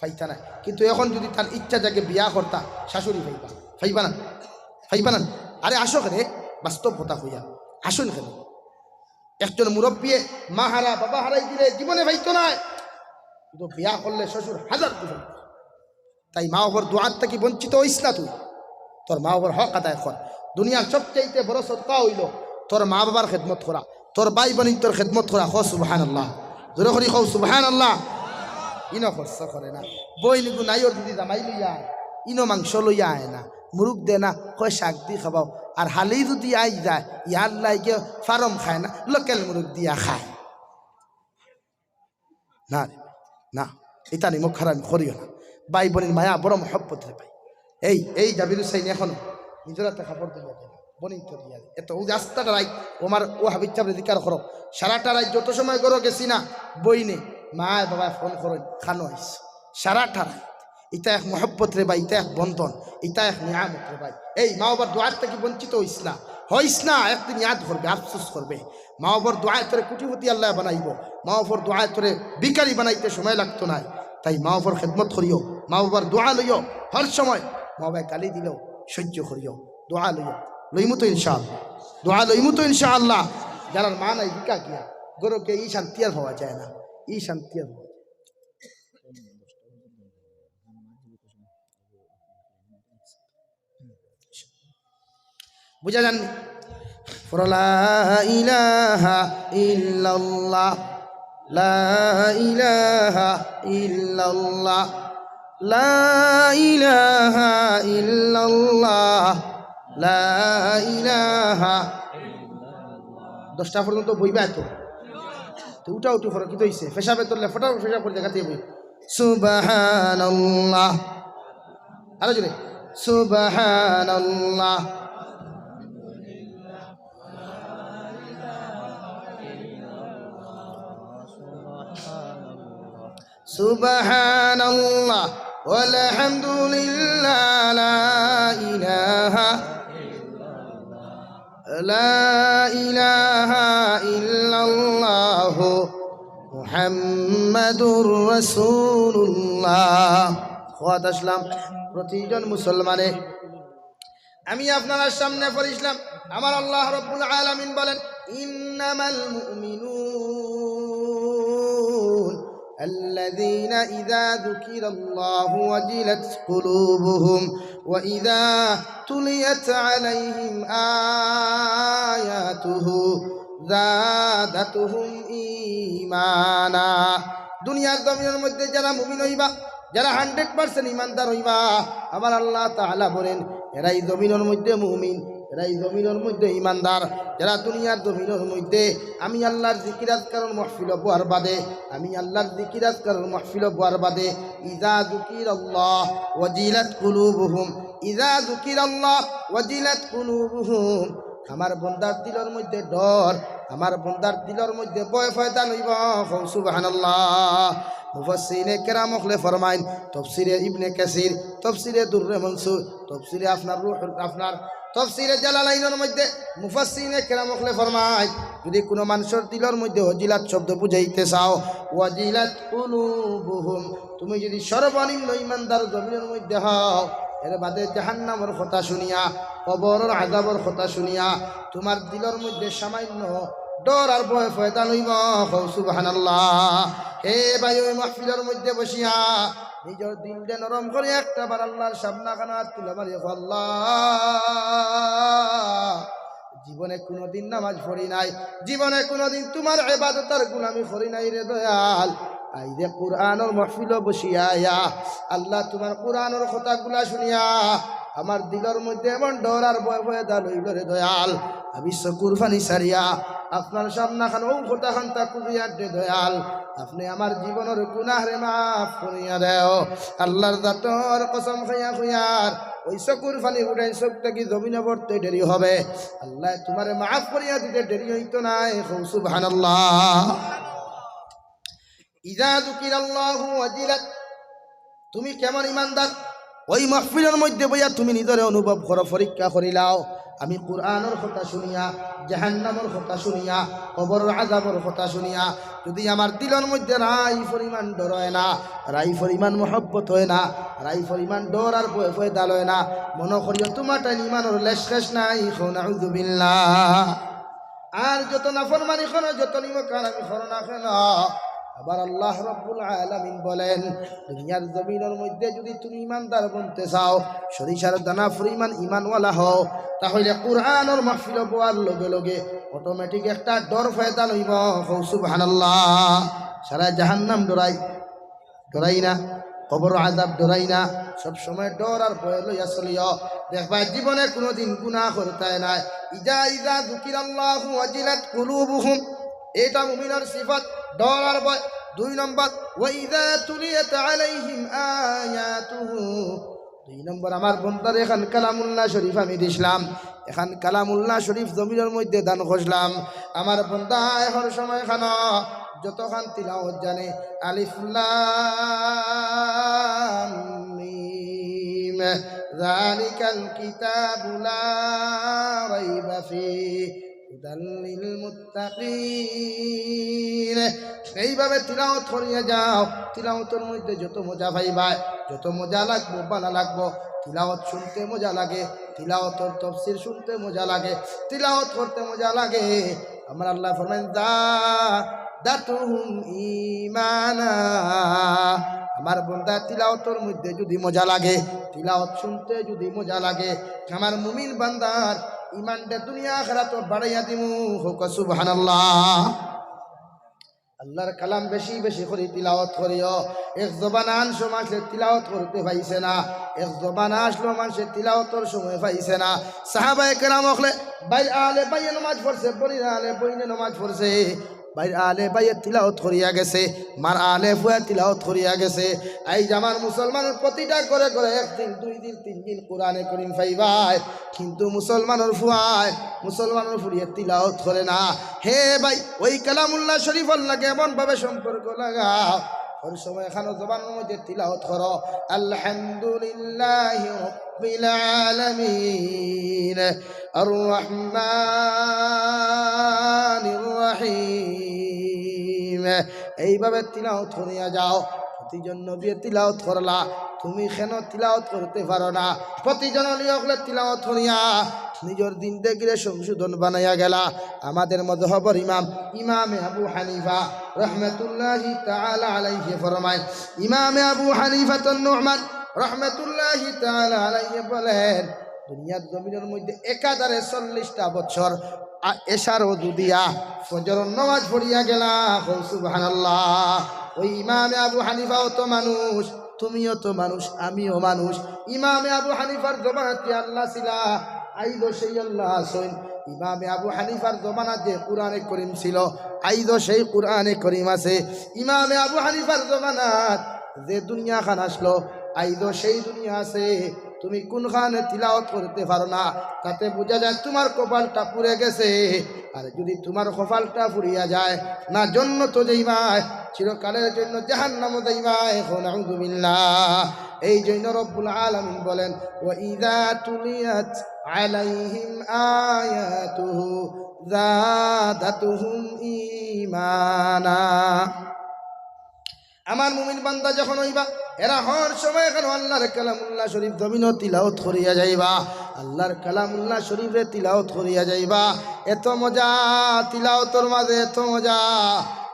পাইতা না। কিন্তু এখন যদি তার ইচ্ছা জাগে বিয়া করতা, শাশুড়ি পাইবা, পাইবা না, পাইবা না। আরে আসো কেনে, বাস্তব কথা কইয়া, আসুন কেনে। একজন মুরব্বিয়ে মা হারা, বাবা হারাই দিলে জীবনে পাইতো নায়, কিন্তু বিয়া করলে শ্বশুর হাজার গুণ। তাই মা বাবার দোয়ার থাকি বঞ্চিত হইস না তুই, তোর মা বাবার হক আদায় কর। দুনিয়ার সবচাইতে বড় সদকা হইল তোর মা বাবার খেদমত করা, তোর ভাই বইনর খেদমত করা। কও সুবহানাল্লাহ, জোরে করি কও সুবহানাল্লাহ। ইনো খরচ করে না, বইন গুনাইর যদি জামাই লইয়া আয়, ইনো মাংস লইয়া আয় না, মুরুগ দে না, কয় শাক দি খাবাও। আর হালি যদি আই যায়, ইয়ার লাগে ফার্ম খায় না, লোকাল মুরুগ দিয়া খায়। না রে, না, ইতা নিমক হারামি করিও না। ভাই বইনর মায়া বড় মহব্বত রে ভাই। এই, এই জাবির হুসাইন এখনো নিজর আতে কাপড় ধুইয়া দেয় না। বনিন তো দিয়া দে। এত ও যে আস্তাটা রাইত, ও আমার ও হাবিব সাহেবরে জিকার করো। সারাটা রাইত যত সময় ঘরো গেছি না, বইনে, মায় বাবায় ফোন করইন, খানো আইস। সারাটা রাইত। ইটা এক মহব্বত রে ভাই, ইটা এক বন্ধন, ইটা এক নিয়ামত রে ভাই। এই মা বাবার দোয়ার থাকি বঞ্চিত হইস না, হইস না। একদিন ইয়াদ করবে, আফসোস করবে। মা বাবার দোয়ায় তোরে কোটিপতি আল্লাহ বানাইবো, মা বাবার দোয়ায় তোরে ভিখারি বানাইতে সময় লাগতো নায়। তাই মা বাবার খেদমত করিও, মা বাবার দোয়া লইও হর সময়। মা বাবায় গালি দিলেও সহ্য করিও, দোয়া লইও। লইমু তো ইনশাআল্লাহ, দোয়া লইমু তো ইনশাআল্লাহ। যারার মা নাই, ভিখা গিয়া ঘরো গিয়া ই শান্তি আর পাওয়া যায় না, ই শান্তি আর পাওয়া যায় না। বুঝা যাননি? পড়ো, লা ইলাহা ইল্লাল্লাহ, লা ইলাহা ইল্লাল্লাহ, লা ইলাহা ইল্লাল্লাহ, লা ইলাহা। দশটা পর্যন্ত বইবা তো। তো উঠা উঠি করো, কিতা অইছে? পেশাবে ধরলে ফটাফট পেশাব করি দেখাতে বই। সুবহানাল্লাহ। আরো জোরে। সুবহানাল্লাহ। সুবহানাল্লাহ। ওয়ালহামদুলিল্লাহ। লা ইলাহা লা ইলাহা ইল্লাল্লাহু মুহাম্মাদুর রাসূলুল্লাহ। কওয়াত আসলাম, প্রতিজন মুসলমানে, আমি আপনারার সামনে পড়ছিলাম, আমার আল্লাহ রাব্বুল আলামিন বলেন, ইন্নামাল মুমিনুন الذين إذا ذكر الله وجلت قلوبهم وإذا تليت عليهم آياته زادتهم إيمانا। দুনিয়ার জমিনের মধ্যে যারা মুমিন হইবা, যারা হান্ড্রেড পার্সেন্ট ইমানদার হইবা, আমার আল্লাহ তাআলা বলেন, এরাই জমিনের মধ্যে মুমিন, এরাই জমিনের মধ্যে ইমানদার। যারা দুনিয়ার জমিনের মধ্যে আমি আল্লাহর জিকির আজকারর মাহফিল বওয়ার বাদে, আমি আল্লাহর জিকির আজকারর মাহফিল বওয়ার বাদে, ইজা যুকিরাল্লাহ ওয়াজিলাত কুলুবুহুম, ইজা যুকিরাল্লাহ ওয়াজিলাত কুলুবুহুম। আমার বন্দার দিলর মধ্যে ডর, আমার বন্দার দিলর মধ্যে ভয় পয়দা লইব। কও সুবহানাল্লাহ। মুফাসসিরিনে কেরাম অকলে ফরমাইন, তফসিরে ইবনে কাসির, তফসিরে দুররে মনসুর, তফসিরে আপনার রুহুল, আপনার তফসিরে জালালাইনর মধ্যে মুফাসসিরিনে কেরাম অকলে ফরমাইন, যদি কুনু মানষর দিলর মধ্যে ওয়াজিলাত শব্দ বুঝাইতে চাও, ওয়াজিলাত কুলুবুহুম, তুমি যদি সর্বনিম্ন ইমানদার জমিনর মধ্যে হও, এর বাদে জাহান্নামর কথা শুনিয়া, কবরর আযাবর কথা শুনিয়া, তুমার দিলর মধ্যে সামান্য ডর আর ভয় পয়দা লইব। কও সুবহানাল্লাহ। হে ভাই, ওই মাহফিলর মধ্যে বসিয়া নিজর দিলরে নরম করি একটা বার আল্লাহর সামনে খান আত তুলে মারি, কও, আল্লাহ, জীবনে কুনুদিন নামাজ পড়ি নাই, জীবনে কুনুদিন তুমার ইবাদত আর গুলামি করি নাই রে দয়াল। আইজ কুরআনর মাহফিলো বসিয়া আইয়া আল্লাহ তুমার কুরআনর কথাগুলা শুনিয়া আমার দিলর মধ্যে এমন ডর আর ভয় পয়দা লইল রে দয়াল, আমি চকুর পানি ছাড়িয়া আপনার সামনে খান ও কথা খান তা কুজিয়ার দে দয়াল। আপনে আমার জীবনর গুনাহরে মাফ করিয়া দেও। আল্লাহর জাতর কসম খাইয়া কইয়ার, ওই চকুর পানি উঠাই চোখ থাকি জমিনো পড়তে দেরি হবে। আল্লায় তুমারে মাফ করিয়া দিতে দেরি হইতো নায়। কও সুবহানাল্লাহ। ইজা যুকিরাল্লাহু ওয়াজিলাত। তুমি কেমন ইমানদার? ওই মাহফিলর মধ্যে বইয়া তুমি নিজরে অনুভব করো, পরীক্ষা করিলাও। আমি কুরআনর কথা শুনিয়া, জাহান্নামর কথা শুনিয়া, কবরর আযাবর কথা শুনিয়া, যদি আমার দিলর মধ্যে রাই পরিমাণ ডর হয় না, রাই পরিমাণ মহব্বত হয় না, রাই পরিমাণ ডর আর ভয় পয়দা লয় না, মনো করিও তুমার তাইন ইমানর লেশ শেষ নাই। কও নাউযুবিল্লাহ। আর যত নাফরমানি করো, যত নিমক হারামি করো না কেন, আবার আল্লাহ রাব্বুল আলামিন বলেন, দুনিয়ার জমিনর মধ্যে যদি তুমি ইমানদার বনতে চাও, সরিষার দানা পরিমাণ ইমানওয়ালা হও, তাহলে কুরআনর মাহফিলো বওয়ার লগে লগে অটোমেটিক একটা ডর পয়দা লইব। কও সুবহানাল্লাহ। সারা জাহান্নাম ডরাই, ডরাই না, কবর আযাব ডরাই না, সব সময় ডর আর ভয় লইয়া চলিও। দেখবা জীবনে কুনুদিন গুনাহ করতায় নায়। ইজা, ইজা যুকিরাল্লাহু ওয়াজিলাত কুলুবুহুম, এটা মুমিনর সিফত, ডর আর ভয়। দুই নম্বর, ওয়া ইজা তুলিয়াত আলাইহিম আয়াতুহু, দুই নম্বর, আমার বন্দারে খান কালামুল্লাহ শরীফ আমি দিছলাম, এখান কালামুল্লাহ শরীফ জমিনর মধ্যে দান করলাম। আমার বন্দায় হর সময় খানো যতখান তিলাওত জানে, আলিফ লাম মিম, যালিকাল কিতাবু লা রাইবা ফি, হুদাল লিল মুত্তাকিন। এইভাবে তিলাওত করিয়া যাও, তিলাওতর মধ্যে যত মজা পাইবায়, যত মজা লাগবো, ভালা লাগবো। তিলাওত শুনতে মজা লাগে, তিলাওতর তফসির শুনতে মজা লাগে, তিলাওত করতে মজা লাগে। আমার আল্লাহ ফরমাইন, "যাদাতহুম ঈমানা।" আমার বন্দা তিলাওতর মধ্যে যদি মজা লাগে, তিলাওত শুনতে যদি মজা লাগে, আমার মুমিন বান্দার ইমানটা দুনিয়া আখিরাতো বাড়াইয়া দিমু। কউক্কা সুবহানাল্লাহ। আল্লাহর কালাম বেশি বেশি করি তিলাওত করিও। এক জমানা আনছো মানষে তিলাওত করতে পাইছে না, এক জমানা আসলো মানষে তিলাওতর সময় পাইছে না। সাহাবায়ে কেরাম অকলে ভাইর আলে ভাইয়ে নমাজ পড়ছে, বইনর আলে বইনে নমাজ পড়ছে, ভাইর আলে ভাইয়ে তিলাওত করিয়া গেছে, মার আলে ফুয়া তিলাওত করিয়া গেছে। আইজ আমার মুসলমানর প্রতিটা ঘরে ঘরে এক দিন, দুই দিন, তিন দিন কোরআনে করিম পাইবায়, কিন্তু মুসলমানর ফুয়ায়, মুসলমানর ফুড়িয়ে তিলাওত করে না। হে ভাই, ওই কালামুল্লাহ শরীফর লগে এমন ভাবে সম্পর্ক লাগাও, হর সময় খানো জবানর মধ্যে তিলাওত করো, "আলহামদুলিল্লাহি রাব্বিল আলামিন, আর রহমানির রহিম।" এইভাবে তিলাওত করিয়া যাও। প্রতিজন নবীয়ে তিলাওত করলা, তুমি কেন তিলাওত করতে পারো না? প্রতিজন অলি অকলে তিলাওত করিয়া নিজর জিন্দেগিরে সংশোধন বানাইয়া গেলা। আমাদের মজহবর ইমাম, ইমামে আবু হানিফা রহমতুল্লাহি তাআলা আলাইহি ফরমায়, ইমামে আবু হানিফাতুন নুমান রহমতুল্লাহি তাআলা আলাইহি বলেন, দুনিয়ার জমিনর মধ্যে একাধারে চল্লিশটা বছর আ-, এশার অজু দিয়া ফজরর নমাজ পড়িয়া গেলা। কও সুবহানাল্লাহ। ওই ইমামে আবু হানিফাও তো মানুষ, তুমিও তো মানুষ, আমিও মানুষ। ইমামে আবু হানিফার জমানাত যে আল্লাহ ছিলা, আইজও সেই আল্লাহ আছইন। ইমামে আবু হানিফার জমানাত যে কোরআনে করিম ছিল, আইজও সেই কোরআনে করিম আছে। ইমামে আবু হানিফার জমানাত যে দুনিয়া খান আসলো, আইজও সেই দুনিয়া আছে। তুমি কোনখানে তিলাওত করতে পারো না, তাতে বুঝা যায় তোমার কপালটা পুড়ে গেছে। আর যদি তোমার কপালটা পুড়িয়া যায়, না জন্নতো যাইবায়, চিরকালের জন্য জাহান্নামো যাইবায়। এখন আউযুবিল্লাহ। এই জন্য রব্বুল আলামিন বলেন, "ওয়া ইযা তুলিয়াত আলাইহিম আয়াতুহু যাদাতুহুম ঈমানা।" আমার মুমিন বান্দা যখন অইবা, এরা হর সময় কেন আল্লাহর কালামুল্লাহ শরীফ জমিনো তিলাওত করিয়া যাইবা, আল্লাহর কালামুল্লাহ শরীফরে তিলাওত করিয়া যাইবা। এত মজা তিলাওতর মাঝে, এত মজা।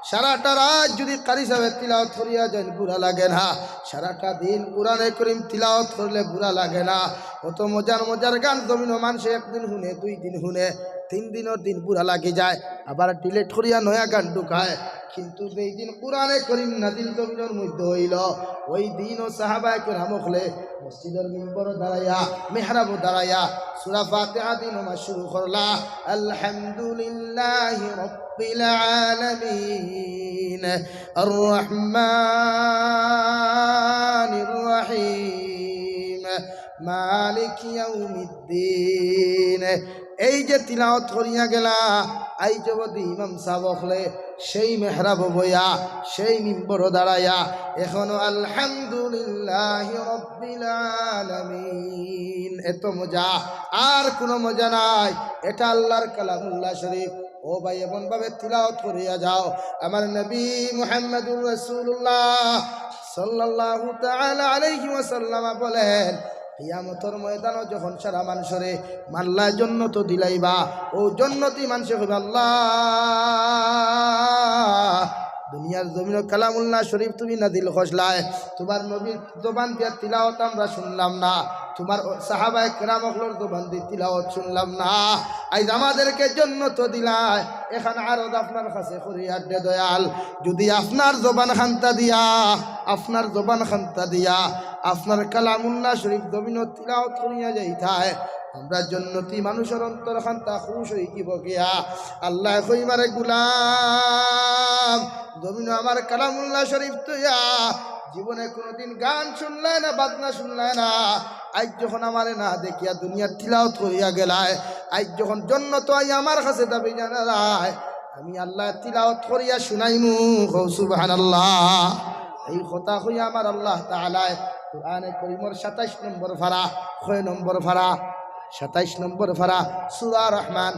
সারাটা রাত যদি কারি সাহেব তিলাওত করিয়া যাইন, বুরা লাগে না। সারাটা দিন কোরআনে করিম তিলাওত করলে বুরা লাগে না। অত মজার মজার গান জমিনো মানষে একদিন হুনে, দুই দিন হুনে, তিন দিনর দিন বুরা লাগি যায়, আবার ডিলিট করিয়া নয়া গান ঢুকায়। কিন্তু যেই দিন কোরআনে করিম নাজিল জমিনর মধ্যে অইল, ওই দিনও সাহাবায়ে কেরাম অকলে মসজিদর মিম্বরো দাঁড়াইয়া, মেহরাবো দাঁড়াইয়া সূরা ফাতিহা দি নমাজ শুরু করলা, "আলহামদুলিল্লাহি রাব্বিল আলামিন, আর রহমানির রহিম, মালিকি ইয়াউমিদ্দিন।" এই যে তিলাওত করিয়া গেলা, আইজ অবধি ইমাম সাহেব অকলে সেই মেহরাবো বইয়া, সেই মিম্বরো দাঁড়াইয়া, এখনো আলহামদুলিল্লাহি রাব্বিল আলামিন। এত মজা, আর কোনো মজা নাই। এটা আল্লাহর কালামুল্লাহ শরীফ। ও ভাই, এমন ভাবে তিলাওত করিয়া যাও। আমার নবী মুহাম্মাদুর রাসূলুল্লাহ সাল্লাল্লাহু তাআলা আলাইহি ওয়াসাল্লাম বলেন, কিয়ামতর ময়দানো যখন সারা মানষরে মাল্লায় জন্নতো দিলাইবা, ও জন্নতি মানষে কইবা, "আল্লাহ, দুনিয়ার জমিনো কালামুল্লাহ শরীফ তুমি নাজিল করছলায়, তোমার নবীর জবান দিয়া তিলাওত আমরা শুনলাম না, তোমার সাহাবায়ে কেরাম অকলর জবান দিয়া তিলাওত শুনলাম না, আইজ আমাদেরকে জন্নতো দিলায়, এখান আরজ আপনার কাছে করি আড্ডে দয়াল, যদি আপনার জবান খান্তা দিয়া, আপনার জবান খান্তা দিয়া, আপনার কালামুল্লাহ শরীফ জমিনো তিলাওত করিয়া যাইতায়, আমরা জন্নতি মানুষর অন্তর খান্তা খুশ অইযিবো গিয়া।" আল্লায় কইবা রে গুলাম, জমিনো আমার কালামুল্লাহ শরীফ থইয়া জীবনে কোনোদিন গান শুনলায় না, বাজনা শুনলায় না। আইজ যখন আমারে না দেখিয়া দুনিয়ার তিলাওত করিয়া গেলায়, আইজ যখন জন্নত আইয়া আমার কাছে দাবি জানালায়, আমি আল্লায় তিলাওত করিয়া শুনাইমু। কও সুবহানাল্লাহ। এই কথা কইয়া আমার আল্লাহ তাআলায় কোরআনে করিমর সাতাইশ নম্বর পারা, কয় নম্বর পারা? সাতাইশ নম্বর পারা, সূরা রহমান।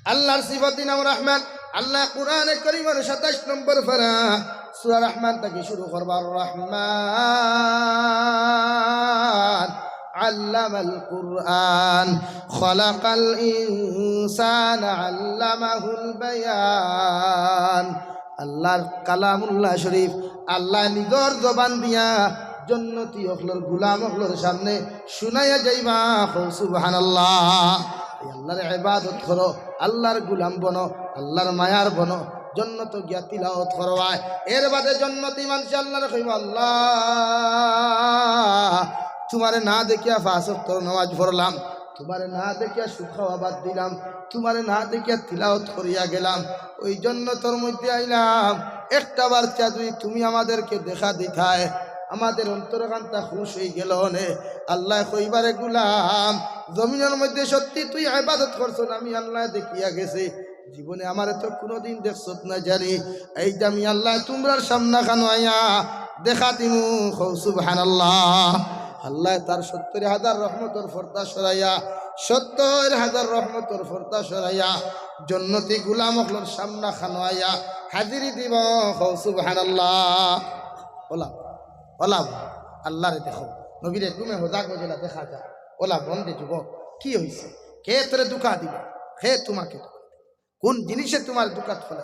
আল্লাহর সিফাতি নাম রহমান। আল্লায় কোরআনে করিমর সাতাইশ নম্বর পারা, সূরা রহমান থাকি শুরু করবা, রহমান আল্লামাল কুরআন, খলাকাল ইনসানা আল্লামাহুল বায়ান। আল্লাহর কালামুল্লাহ শরীফ, আল্লায় নিজর জবান দিয়া জন্নতি অকলর, গুলাম অকলর সামনে শুনাইয়া যাইবা। কও সুবহানাল্লাহ। এই আল্লাহর ইবাদত করো, আল্লাহর গুলাম বনো, আল্লাহর মায়ার বনো, জন্নত গিয়া তিলাওত করবায়। এর বাদে জন্নতি মানষে আল্লাহরে কইবা, "আল্লাহ, তুমারে না দেখিয়া পাঁচ ওয়াক্তর নামাজ পড়লাম, তুমারে না দেখিয়া সুদ খাওয়া বাদ দিলাম, তুমারে না দেখিয়া তিলাওত করিয়া গেলাম, ওই জন্নতর মধ্যে আইলাম, একটা বার চাই যদি তুমি আমাদেরকে দেখা দিতায়, আমাদের অন্তরখানটা খুশ অই গেলো অনে।" আল্লায় কইবা, "রে গুলাম, জমিনর মধ্যে সত্যি তুই ইবাদত করছস, আমি আল্লায় দেখিয়া গেছি, জীবনে আমারে তো কোনোদিন দেখছত না জানি, এই যে আমি আল্লায় তুমরার সামনাখানো আইয়া দেখা দিমু।" কও সুবহানাল্লাহ। আল্লায় তার সত্তর হাজার রহমতর পর্দা সরাইয়া, সত্তর হাজার রহমতর পর্দা সরাইয়া, জন্নতি গুলাম অকলর সামনাখানো আইয়া হাজিরি দিবা। কও সুবহানাল্লাহ। ওলা, ওলা, আল্লাহরে দেখো, নবীরে ঘুমে হজাগ অইলা দেখা যায়। ওলা বন্দে যুবক, কি হইছে? কে তোরে ধোঁকা দিল? কে তোমাকে ধোঁকা দিল? কোন জিনিসে তোমার ধোঁকাত ফেলে?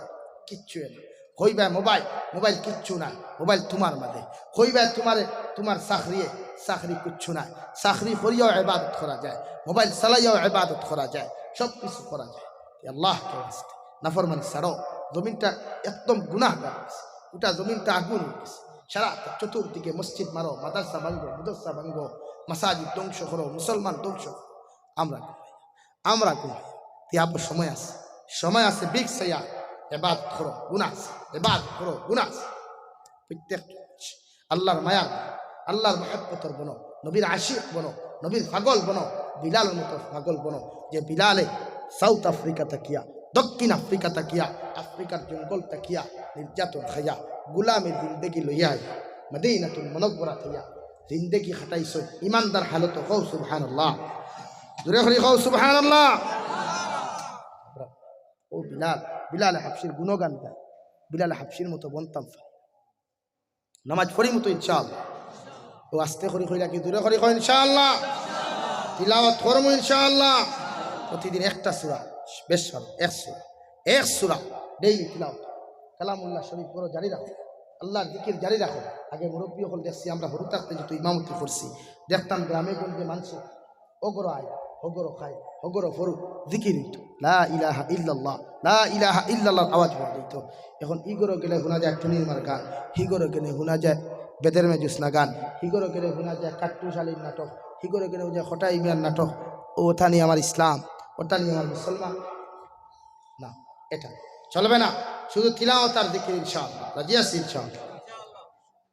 কিচ্ছু না। কইবায় মোবাইল, মোবাইল কিচ্ছু না, মোবাইল তোমার মাঝে। কইবায় তোমারে, তোমার চাকরিয়ে, চাকরি কিচ্ছু না। চাকরি করিয়াও ইবাদত করা যায়, মোবাইল চালাইয়াও ইবাদত করা যায়, সব কিছু করা যায়। এই আল্লাহকে ওয়াস্তে নাফরমানি ছাড়ো। জমিনটা একদম গুনাহগার হইছে, গোটা জমিনটা আগুন হয়ে গেছে। সারা চতুর্দিকে মসজিদ মারো, মাদ্রাসা ভাঙ্গো, মাদ্রাসা ভাঙ্গো, মাসাজিদ ধ্বংস করো, মুসলমান ধ্বংস করো। আমরা ঘুমাই, আমরা ঘুমাই। তিয়াবো সময় আছে, সময় আছে, বিগ সাইয়া এবাদত করো, গুনাহ আছে, এবাদত করো, গুনাহ আছে। প্রত্যেক আল্লাহর মায়া, আল্লাহর মহব্বতর বনো, নবীর আশিক বনো, নবীর পাগল বনো, বিলালর মতো পাগল বনো, যে বিলালে সাউথ আফ্রিকা থাকিয়া, দক্ষিণ আফ্রিকা থাকিয়া, আফ্রিকার জঙ্গল থাকিয়া, নির্যাতন খাইয়া, গুলামি জিন্দেগি লইয়া আইয়া, মদিনাতুল মুনাওয়ারা থাকিয়া জিন্দেগি খাটাইছইন ইমানদার হালতো। কও সুবহানাল্লাহ। জোরে করি কও সুবহানাল্লাহ। ও বিলাল, বিলাল হাবশির গুণগান গায়, বিলাল হাবশির মতো বনতাম। নামাজ পড়িমু তো ইনশাআল্লাহ। ও আস্তে করি কইলা কি, জোরে করি কও ইনশাআল্লাহ। তিলাওয়াত করমু ইনশাআল্লাহ। প্রতিদিন একটা সূরা, বেশ ভালো, এক সূরা, এক সূরা ডেইলি তিলাওয়াত। কালামুল্লাহ শরীফ পড়ো, জারি রাখো। আল্লাহর জিকির জারি রাখো। আগে মুরব্বী অকল দেখছি, আমরা হুরু থাকতে যত ইমামতি করছি, দেখতাম গ্রামে গঞ্জে মানষে অগরো আয়, হগরো খায়, হগরো ফরু, জিকির হইতো। লা ইলাহা ইল্লাল্লাহ, লা ইলাহা ইল্লাল্লাহর আওয়াজ হওয়া যাইতো। এখন ই ঘরো গেলে হুনা যায় টুনির মার গান, হি ঘরো গেলে হুনা যায় বেদের মে জোসনা গান, হি ঘরো গেলে হুনা যায় কাট্টুশ আলীর নাটক, হি ঘরো গেলে হুনা যায় খটাই মিয়ার নাটক। ও ওটা নিয়ে আমার ইসলাম, ওটা নিয়ে আমার মুসলমান? না, এটা চলবে না। শুধু তিলাওয়াত আর জিকির ইনশাআল্লাহ। রাজি আছি ইনশাআল্লাহ।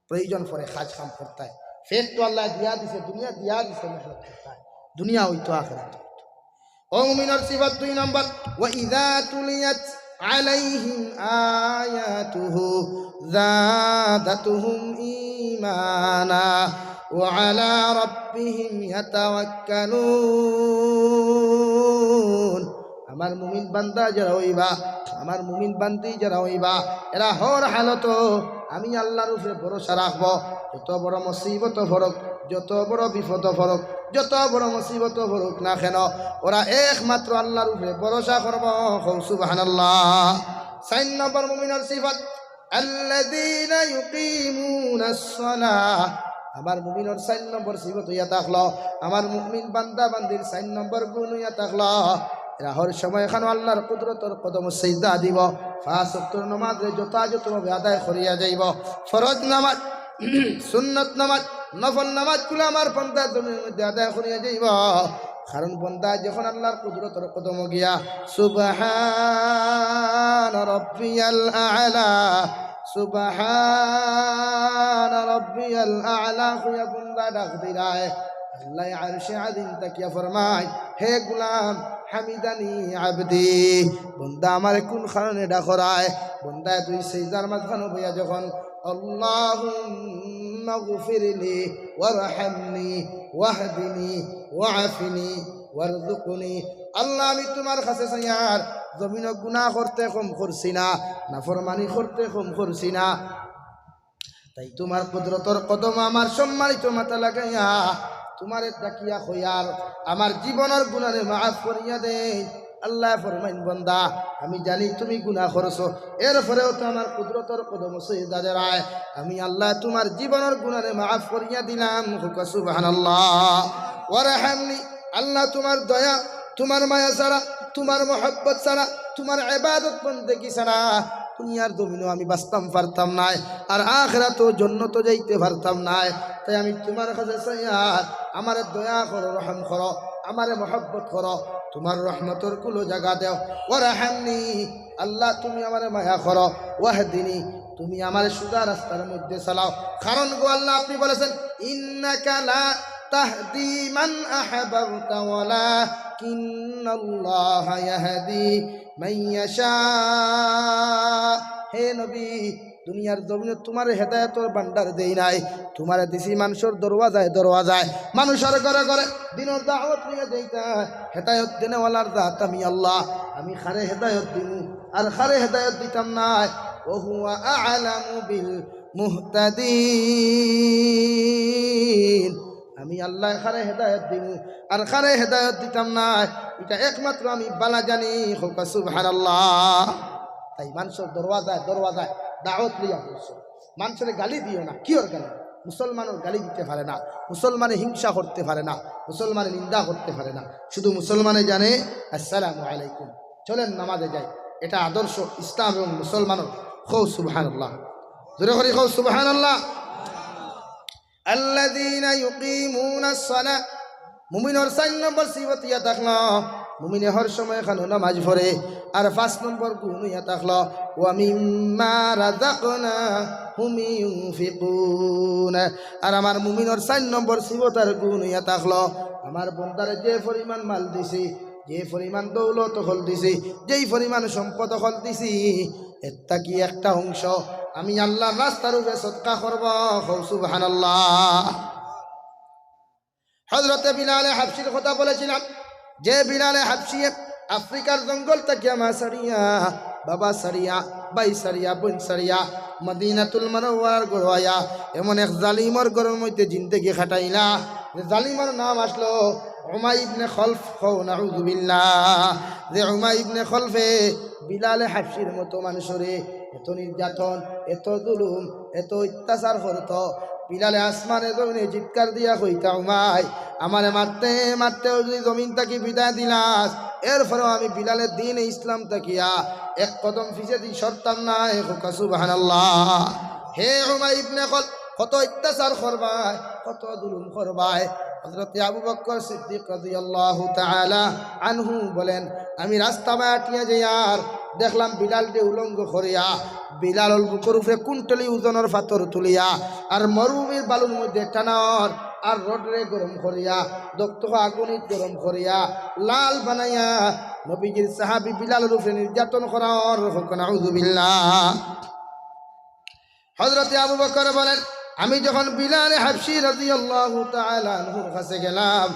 প্রয়োজন পড়ে কাজ কাম করতায়। পেট তো আল্লায় দিয়া দিছে, দুনিয়া দিয়া দিছে, মেহনত করতায়। দুনিয়া হইতো, আখিরাত হইতো। ও মুমিনর সিফাত দুই নম্বর, "ওয়া ইযা তুলিয়াত আলাইহিম আয়াতুহু যাদাতুহুম ঈমানা ওয়া আলা রাব্বিহিম ইয়াতাওয়াক্কালুন।" আমার মুমিন বান্দা যারা হইবা, আমার মুমিন বান্দি যারা হইবা, এরা হর হালতো আমি আল্লাহর উপরে ভরসা রাখবো। যত বড় মুসিবত পড়ুক, যত বড় বিপদ পড়ুক, যত বড় মুসিবত পড়ুক না কেন, ওরা একমাত্র আল্লাহর উপরে ভরসা করবো। কও সুবহানাল্লাহ। চাইর নম্বর মুমিনর সিফাত, আল্লাযীনা ইউকিমুনাস সালাহ। আমার মুমিনর চাইর নম্বর সিফত হইয়া থাকলো, আমার মুমিন বান্দা বান্দির চাইর নম্বর গুণ হইয়া থাকলো, এরা হর সময় এখানো আল্লাহর কুদরতর কদম সিজদা দিব, পাঁচ ওয়াক্তর নামাজরে যথাযথভাবে আদায় করিয়া যাইব। ফরজ নামাজ, সুন্নত নামাজ, নফল নামাজগুলো আমার বান্দা জমিনর মধ্যে আদায় করিয়া যাইব। কারণ বান্দা যখন আল্লাহর কুদরতর কদম গিয়া সুবহান রব্বিয়াল আলা, সুবহান আল আলা কইয়া বন্দা ডাক দিরায়, আল্লাহ আরশে আজিম থাকিয়া ফরমায়, "হে গুলাম, হামিদানি আবদি, বন্দা আমারে কোন কারণে ডাকরায়?" বন্দায় দুই সিজদার মাঝখানো বইয়া যখন, "আল্লাহুম্মা গফিরলি ওয়ারহামনি ওয়াহদিনি ওয়াআফিনি ওয়ারজুকনি।" আল্লাহ, আমি তুমার কাছে চাইয়ার, জমিনো গুনাহ করতে কম করছি না, নাফরমানি করতে কম করছি না। তাই তুমার কুদরতর কদমো আমার সম্মানিত মাথা লাগাইয়া তুমারে ডাকিয়া কইয়ার, আমার জীবনর গুনারে মাফ করিয়া দেইন। আল্লায় ফরমাইন, "বন্দা, আমি জানি তুমি গুনাহ করছো, এরপরেও তো আমার কুদরতর কদমো সিজদা দেরায়, আমি আল্লায় তুমার জীবনর গুনারে মাফ করিয়া দিলাম।" কউক্কা সুবহানাল্লাহ। ওয়ারহামনি, আল্লাহ তুমার দয়া, তুমার মায়া ছাড়া, তুমার মহব্বত ছাড়া, তুমার ইবাদত বন্দেগি ছাড়া দুনিয়ার জমিনো আমি বাঁচতাম পারতাম নায়, আর আখিরাতো জন্নতো যাইতে পারতাম নায়। তাই আমি তুমার কাছে চাইয়ার, আমারে দয়া করো, রহম করো, আমারে মহব্বত করো, তুমার রহমতর কুলো জাগা দেও। ওয়ারহামনি, আল্লাহ তুমি আমারে মায়া করো, ওয়াহদিনি, তুমি আমারে সুজা রাস্তার মধ্যে চালাও। কারণ গো আল্লাহ, আপনি বলেছেন, "ইন্নাকা লা তাহদি মান আহবাবতা ওয়ালাকিন্নাল্লাহা ইয়াহদি মান ইয়াশা।" হে নবী, দুনিয়ার জমিনো তুমারে হেদায়েতর ভান্ডার দেই নাই, তুমারে দিছি মানষর দরওয়াজায় দরওয়াজায়, মানষর ঘরে ঘরে দিনর দাওয়াত লইয়া যাইতায়। হেদায়েত দেনেওয়ালার জাত আমি আল্লাহ, আমি কারে হেদায়েত দিমু আর কারে হেদায়েত দিতাম নায়। ওয়া হুয়া আ'লামু বিল মুহতাদিন। আমি আল্লায় কারে হেদায়েত দিমু আর কারে হেদায়েত দিতাম নায়, ইটা একমাত্র আমি ভালা জানি। কউক্কা সুবহানাল্লাহ। তাই মানষর দরওয়াজায় দরওয়াজায় দাওয়াত লইয়া বইছো। মানষরে গালি দিও না। কিওর গালি? মুসলমানর গালি দিতে পারে না, মুসলমানে হিংসা করতে পারে না, মুসলমানে নিন্দা করতে পারে না। শুধু মুসলমানে জানে, "আসসালামু আলাইকুম, চলেন নামাজে যাই।" এটা আদর্শ ইসলাম এবং মুসলমানর। কও সুবহানাল্লাহ। জোরে করি কও সুবহানাল্লাহ। আল্লাযীনা ইউকিমুনাস সালাহ। মুমিনর চাইর নম্বর সিফত ইয়া থাকলো, মুমিনে হর সময় খানো নামাজ পড়ে। আর পাঁচ নম্বর গুণ ইয়া থাকলো, "ওয়া মিম্মা রাযাকনাহুম ইউনফিকুন।" আর আমার মুমিনর চাইর নম্বর সিফত আর গুণ ইয়া থাকলো, আমার বন্দারে যে পরিমাণ মাল দিছি, যে পরিমাণ দৌলত অকল দিছি, যেই পরিমাণ সম্পদ অকল দিছি, এর থাকি একটা অংশ আমি আল্লাহর রাস্তার উপরে সদকা করব। কও সুবহানাল্লাহ। হযরতে বিলালে হাবশির কথা বলেছিলাম, যে বিলালে হাবশিয়ে আফ্রিকার জঙ্গল থাকিয়া মা ছাড়িয়া, বাবা ছাড়িয়া, ভাই ছাড়িয়া, বইন ছাড়িয়া মদিনাতুল মুনাওয়ারার ঘরো আইয়া এমন এক জালিমর ঘরর মধ্যে জিন্দেগি কাটাইলা, যে জালিমর নাম আসলো উমাই ইবনে খলফ। কও নাউযুবিল্লাহ। যে উমাই ইবনে খলফে বিলালে হাবশির মতো মানুষরে এত নির্যাতন, এত জুলুম, এত অত্যাচার করতো, বিলালে আসমানে জমিনে চিৎকার দিয়া কইতা, "উমাই, আমারে মারতে মারতে যদি জমিন থাকি বিদায় দিলাস, এরপরেও আমি বিলালে দ্বীনে ইসলাম থাকিয়া এক কদম পিছেদি সরতাম নায়।" কও সুবহানাল্লাহ। হে উমাই ইবনে খলফ, কত অত্যাচার করবায়, কত জুলুম করবায়। হযরতে আবু বকর সিদ্দিক রাদিয়াল্লাহু তাআলা আনহু বলেন, আমি রাস্তা বায় আটিয়া যাইয়ার দেখলাম বিলালরে উলঙ্গ করিয়া, বিলালর বুকর উপরে কুইন্টালি ওজনর পাথর তুলিয়া, আর মরুভূমির বালুর মধ্যে টানার, আর রডরে গরম করিয়া, দগ্ধ আগুনিত গরম করিয়া, লাল বানাইয়া নবীজির সাহাবী বিলালর উপরে নির্যাতন করার। কও নাউযুবিল্লাহ। হযরতে আবু বকর বলেন, আমি যখন বিলালে হাবশী রাদিয়াল্লাহু তাআলা আনহুর কাছে গেলাম,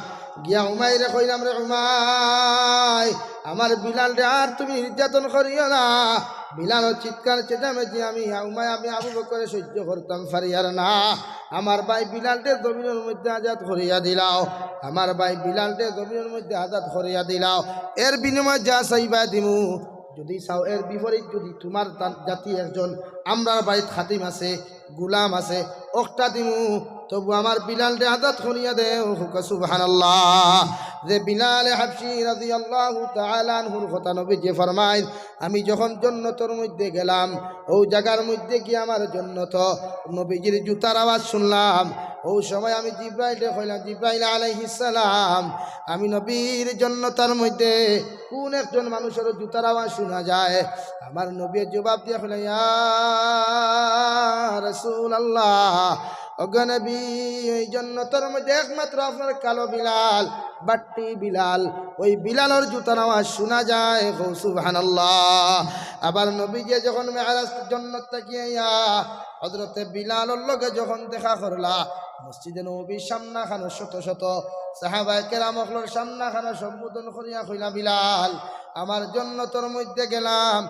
গিয়া উমাইরে কইলাম, "রে উমাই, আমার বিলালরে আর তুমি নির্যাতন করিও না।" বিলালর চিৎকার চেঁচামেচি আমি, উমাই, আমি আবু বকরে সহ্য করতাম পারিয়ার না। আমার ভাই বিলালরে জমিনর মধ্যে আজাদ করিয়া দিলাও, আমার ভাই বিলালরে জমিনর মধ্যে আজাদ করিয়া দিলাও। এর বিনিময়ে যা চাইবা দিমু। যদি চাও এর বিপরীত, যদি তুমার তা-, জাতি একজন আমরার বাড়িত খাদিম আছে, গুলাম আছে, অকটা দিমু, তবু আমার বিলালরে আজাদ করিয়া দেও। কও সুবহানাল্লাহ। যে বিলালে হাবশী রাদিয়াল্লাহু তাআলা আনহুর কথা নবীজিয়ে ফরমাইন, আমি যখন জন্নতর মধ্যে গেলাম, অউ জাগার মধ্যে গিয়া আমার জন্নত নবীজির জুতার আওয়াজ শুনলাম। অউ সময় আমি জিব্রাইলরে কইলাম, "জিব্রাইল আলাইহিস সালাম, আমি নবীর জন্নতর মধ্যে কোন একজন মানুষর জুতার আওয়াজ শুনা যায়? আমার নবী জবাব দিয়া কইলা, "ইয়া রাসূলুল্লাহ, ওগো নবী, ওই জন্নতর মধ্যে একমাত্র আপনার কালো বিলাল, বাট্টি বিলাল, ওই বিলালর জুতার আওয়াজ শুনা যায়।" কও সুবহানাল্লাহ। আবার নবীজি যখন মেরাজ জন্নত থাকি আইয়া হযরতে বিলালর লগে যখন দেখা করলা, মসজিদে নববীর সামনাখানো শত শত সাহাবায়ে কেরাম অকলর সামনাখানো সম্বোধন করিয়া কইলা, "বিলাল, আমার জন্নতর মধ্যে গেলাম,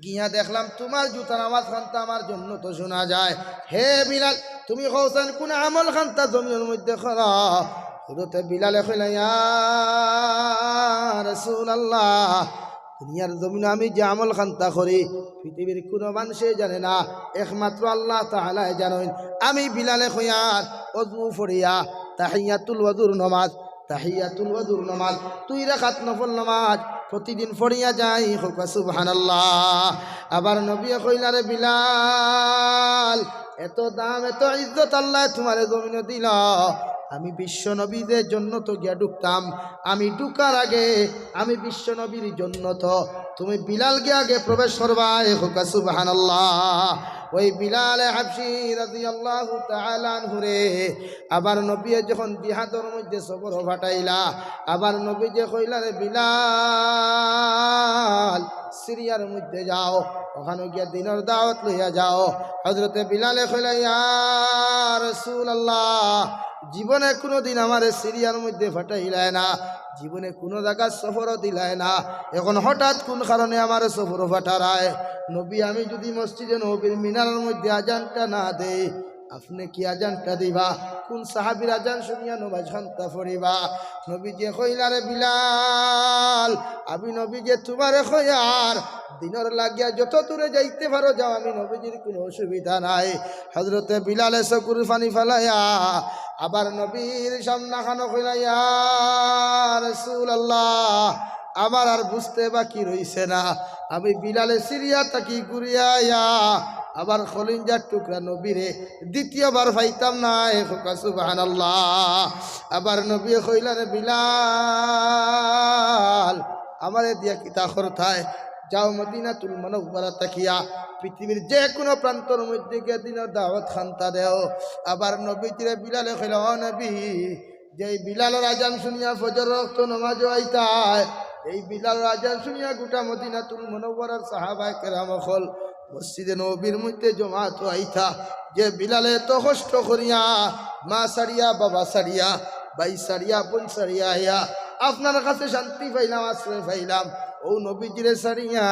গিয়া দেখলাম তুমার জুতার আওয়াজ খান্তা আমার জন্নতো শুনা যায়। হে বিলাল, তুমি কওছাইন কোন আমল খান্তা জমিনর মধ্যে করো?" হযরতে বিলালে কইলা, "ইয়া রাসূলুল্লাহ, দুনিয়ার জমিনো আমি যে আমল খান্তা করি, পৃথিবীর কুনু মানষে জানে না, একমাত্র আল্লাহ তাআলায় জানইন।" আমি বিলালে কইয়ার অজু পড়িয়া তাহিয়াতুল ওযুর নমাজ, তাহিয়াতুল ওযুর নমাজ, দুই রাকাত নফল নমাজ প্রতিদিন পড়িয়া যাই, কউক্কা সুবহানাল্লাহ। আবার নবীয়ে কইলা, "রে বিলাল, এত দাম, এত ইজ্জত আল্লায় তুমারে জমিনো দিলা, আমি বিশ্ব নবী যে জন্নতো গিয়া ঢুকতাম, আমি ঢুকার আগে আমি বিশ্ব নবীর জন্নতো তুমি বিলাল গিয়া আগে প্রবেশ করবায়, কউক্কা সুবহানাল্লাহ।" ওই বিলালে হাবশী রাদিয়াল্লাহু তাআলা আনহুরে আবার নবীয়ে যখন জিহাদর মধ্যে সফরো পাঠাইলা, আবার নবীজিয়ে কইলা, "রে বিলাল, সিরিয়ার মধ্যে যাও, ওখানো গিয়া দিনর দাওয়াত লইয়া যাও।" হযরতে বিলালে কইলা, "ইয়া রাসূলুল্লাহ, জীবনে কুনুদিন আমারে সিরিয়ার মধ্যে পাঠাইলায় না, জীবনে কুনু জাগাত সফরো দিলায় না, এখন হঠাৎ কুন কারণে আমারে সফরো পাঠারায়? নবী, আমি যুদি মসজিদে নববীর মিনারর মধ্যে আজানটা না দেই, আপনে কি আজানটা দিবা? কুন সাহাবীর আজান শুনিয়া নমাজ খান্তা পড়িবা?" নবীজিয়ে কইলা, "রে বিলাল, আমি নবীজিয়ে তুমারে কইয়ার, দিনর লাগিয়া যত দূরে যাইতে পারো যাও, আমি নবীজির কুনু অসুবিধা নাই।" হযরতে বিলালে চকুর পানি ফালাইয়া আবার নবীর সামনাখানো কইলা, "ইয়া রাসূলুল্লাহ, আমার আর বুঝতে বাকি রইছে না।" আমি বিলালে সিরিয়া থাকি ঘুরিয়া আইয়া আবার কলিঞ্জার টুকরা নবীরে দ্বিতীয়বার পাইতাম নায়, কউক্কা সুবহানাল্লাহ। আবার নবীয়ে কইলা, "রে বিলাল, আমারে দিয়া কিতা করতায়? যাও মদিনাতুল মুনাওয়ারা থাকিয়া পৃথিবীর যে কুনু প্রান্তর মধ্যে গিয়া দিনর দাওয়াত খান্তা দেও।" আবার নবীজিরে বিলালে কইলা, "ও নবী, যেই বিলালর আজান শুনিয়া ফজর ওয়াক্ত নমাজো আইতায়, এই বিলালর আজান শুনিয়া গোটা মদিনাতুল মুনাওয়ারার সাহাবায়ে কেরাম অকল মসজিদে নববীর মধ্যে জমাতো আইতা, যে বিলালে এত কষ্ট করিয়া মা ছাড়িয়া, বাবা ছাড়িয়া, ভাই ছাড়িয়া, বোন ছাড়িয়া আইয়া আপনার কাছে শান্তি পাইলাম, আশ্রয় পাইলাম, অউ নবীজিরে ছাড়িয়া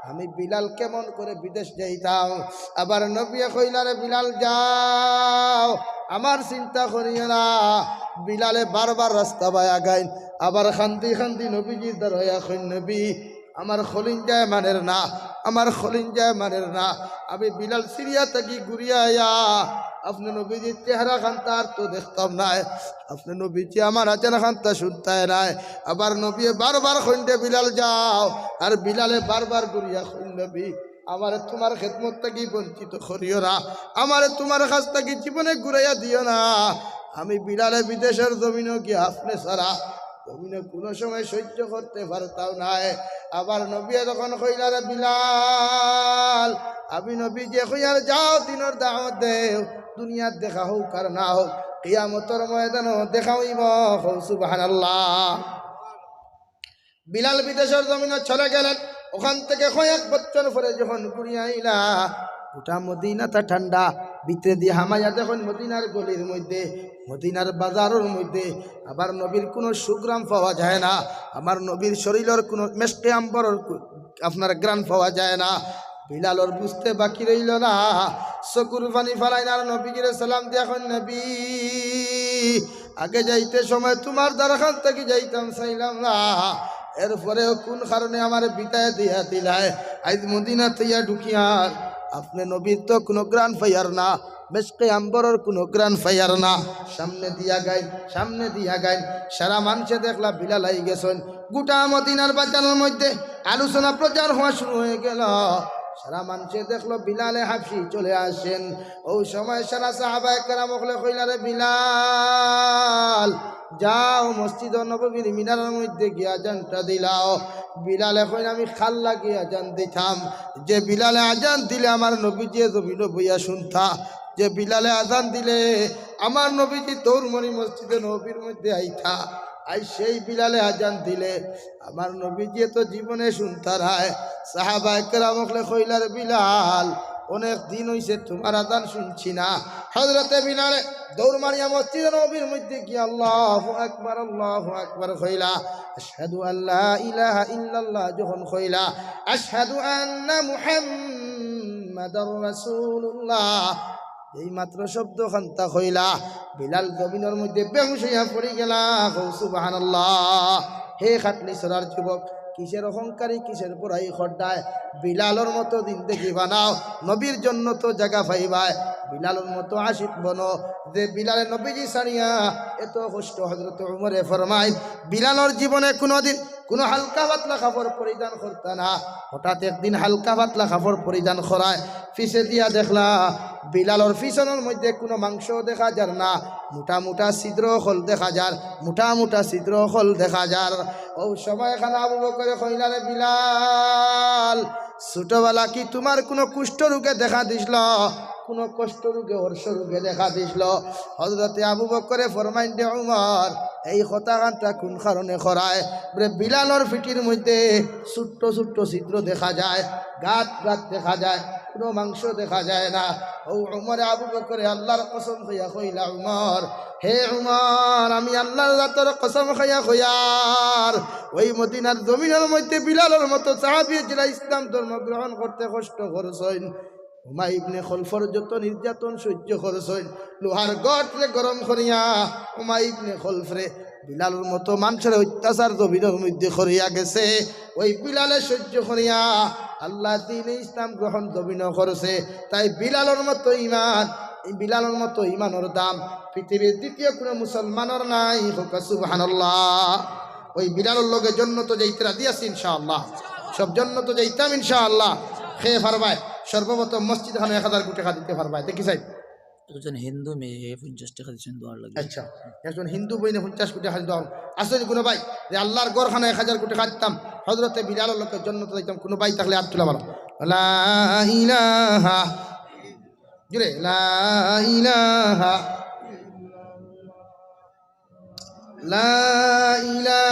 আমি বিলাল কেমন করে বিদেশ যাইতাম?" আবার নবীয়ে কইলা, "রে বিলাল, যাও, আমার চিন্তা করিও না।" বিলালে বারবার রাস্তা বায় আগাইন, আবার কান্দি কান্দি নবীজির দ্বারো আইয়া কইন, "নবী, আমার কলিঞ্জায় মানের না, আমার কলিঞ্জায় মানের না। আমি বিলাল সিরিয়া থাকি ঘুরিয়া আইয়া আপনে নবীজির চেহারা খান্তা আর তো দেখতাম নায়, আপনে নবীজি আমার আজান খান্তা শুনতায় নায়।" আবার নবীয়ে বারবার কইন, "রে বিলাল, যাও।" আর বিলালে বারবার ঘুরিয়া কইন, "নবী, আমারে তুমার খেদমত থাকি বঞ্চিত করিও না, আমারে তুমার কাছ থাকি জীবনে ঘুরাইয়া দিও না। আমি বিলালে বিদেশর জমিনো গিয়া আপনে ছাড়া জমিনো কুনু সময় সহ্য করতে পারতাম নায়।" আবার নবীয়ে তখন কইলা, "রে বিলাল, আমি নবীজিয়ে কইয়ার, যাও দিনর দাওয়াত দেও, দুনিয়াত দেখা হউক আর না হউক, কিয়ামতর ময়দানো দেখা অইবো।" কও সুবহানাল্লাহ। বিলাল বিদেশর জমিনো চলে গেলেন। ওখান থেকে কয়েক বছর পরে যখন ঘুরিয়া আইলা, গোটা মদিনাটা ঠান্ডা। ভিতরেদি হামাইয়া দেখইন মদিনার গলির মধ্যে, মদিনার বাজারর মধ্যে আবার নবীর কুনু সুঘ্রাণ পাওয়া যায় না। আমার নবীর শরীলর কুনু মেশকে আম্বরর কু-, আপনার ঘ্রাণ পাওয়া যায় না। বিলালর বুঝতে বাকি রইল না, চকুর পানি ফালাইন আর নবীজিরে সালাম দিয়া কইন, "নবী, আগে যাইতে সময় তুমার দ্বারখান থাকি যাইতাম চাইলাম না, এরপরেও কুন কারণে আমারে বিদায় দিয়া দিলায়? আইজ মদিনাত আইয়া ঢুকিয়ার আপনে নবীর তো কুনু ঘ্রাণ পাইয়ার না, মেশকে আম্বরর কুনু ঘ্রাণ পাইয়ার না।" সামনেদি আগাইন, সামনেদি আগাইন, সারা মানষে দেখলা বিলাল আই গেছইন। গোটা মদিনার বাজারর মধ্যে আলোচনা প্রচার হওয়া শুরু হয়ে গেল। সারা মানষে দেখলো বিলালে হাবশি চলে আসেন। অউ সময় সারা সাহাবায়ে কেরাম অকলে কইলা, "রে বিলাল, যাও মসজিদ নববীর মিনারর মধ্যে গিয়া আজানটা দিলাও।" বিলালে কইন, "আমি কার লাগি আজান দিতাম? যে বিলালে আজান দিলে আমার নবীজিয়ে জমিনো বইয়া শুনতা, যে বিলালে আজান দিলে আমার নবীজি দৌড় মারি মসজিদে নববীর মধ্যে আইতা, আর সেই বিলালে আজান দিলে আমার নবীজিয়ে তো জীবনে শুনতা নায়।" সাহাবায়ে কেরাম অকলে কইলা, "রে বিলাল, অনেক দিন অইছে তুমার আজান শুনছি না।" হযরতে বিলালে দৌড় মারিয়া মসজিদে নববীর মধ্যে গিয়া আল্লাহু আকবার, আল্লাহু আকবার কইলা, আশহাদু আল্লা ইলাহা ইল্লাল্লাহ যখন কইলা, আশহাদু আন্না মুহাম্মাদার রাসূলুল্লাহ, এই মাত্র শব্দ খান্তা কইলা, বিলাল জমিনর মধ্যে বেহুশ অইয়া পড়ি গেলা। কও সুবহানাল্লাহ। হে খাটলি ছড়ার যুবক, কিসের অহংকারী, কিসের বড়াই কররায়? বিলালর মতো জিন্দেগি বানাও, নবীর জন্নতো জাগা পাইবায়। বিলালর মতো আশিক বনো, যে বিলালে নবীজি ছাড়িয়া এত কষ্ট। হযরত উমরে ফরমাইন, বিলালর জীবনে কুনুদিন কুনু হালকা পাতলা কাপড় পরিধান করতা না। হঠাৎ একদিন হালকা পাতলা কাপড় পরিধান করায়, পিছে দিয়া দেখলা বিলালর পিছনর মধ্যে কুনু মাংস দেখা যার না, মুটা মুটা ছিদ্র অকল দেখা যার, মুটা মুটা ছিদ্র অকল দেখা যার। অউ সময় খান আবু বকরে কইলা, "রে বিলাল, ছোটবেলা কি তুমার কুনু কুষ্ঠ রোগে দেখা দিছিল? কুনু কষ্ট রোগে, অর্শ রোগে দেখা দিছিল?" হযরতে আবু বকরে ফরমাইন, "রে উমর, এই কথা খান্তা কুন কারণে করায়? বলে, বিলালর পিঠির মধ্যে ছোট্ট ছোট্ট ছিদ্র দেখা যায়, গাত গাত দেখা যায়, কুনু মাংস দেখা যায় না।" অউ উমরে আবু বকরে আল্লার কসম খাইয়া কইলা, "উমর, হে উমর, আমি আল্লার জাতর কসম খাইয়া কইয়ার, অউ মদিনার জমিনর মধ্যে বিলালর মতো সাহাবী যেরা ইসলাম ধর্ম গ্রহণ করতে কষ্ট করছইন, উমাইয়া ইবনে খলফর যত নির্যাতন সহ্য করছইন, লোহার গটরে গরম করিয়া উমাইয়া ইবনে খলফরে বিলালর মতো মানষরে অত্যাচার জমিনর মধ্যে করিয়া গেছে, অউ বিলালে সহ্য করিয়া আল্লার দ্বীনে ইসলাম গ্রহণ জমিনো করছে। তাই বিলালর মতো ইমান, এই বিলালর মতো ইমানর দাম পৃথিবীর দ্বিতীয় কুনু মুসলমানর নাই।" কউক্কা সুবহানাল্লাহ। অউ বিলালর লগে জন্নতো যাইতে রাজি আছি ইনশাআল্লাহ। সব জন্নতো যাইতাম ইনশাআল্লাহ। কে পারবায়? সর্বপ্রথম মসজিদ খানো এক হাজার কোটি টেকা দিতে পারবায়। দেখি চাই। একজন হিন্দু মেয়ে পঞ্চাশ টেকা দিছইন দোয়ার লাগি। আচ্ছা, একজন হিন্দু বইনে পঞ্চাশ কোটি টেকা দোয়া। আছইন কুনু ভাই যে আল্লার ঘর খানো এক হাজার কোটি টেকা দিতাম, হযরতে বিলালর লগে জন্নতো যাইতাম, কুনু ভাই থাকলে আত তুলা বলো। লা ইলাহা, জুরে, লা ইলাহা, লা ইলাহা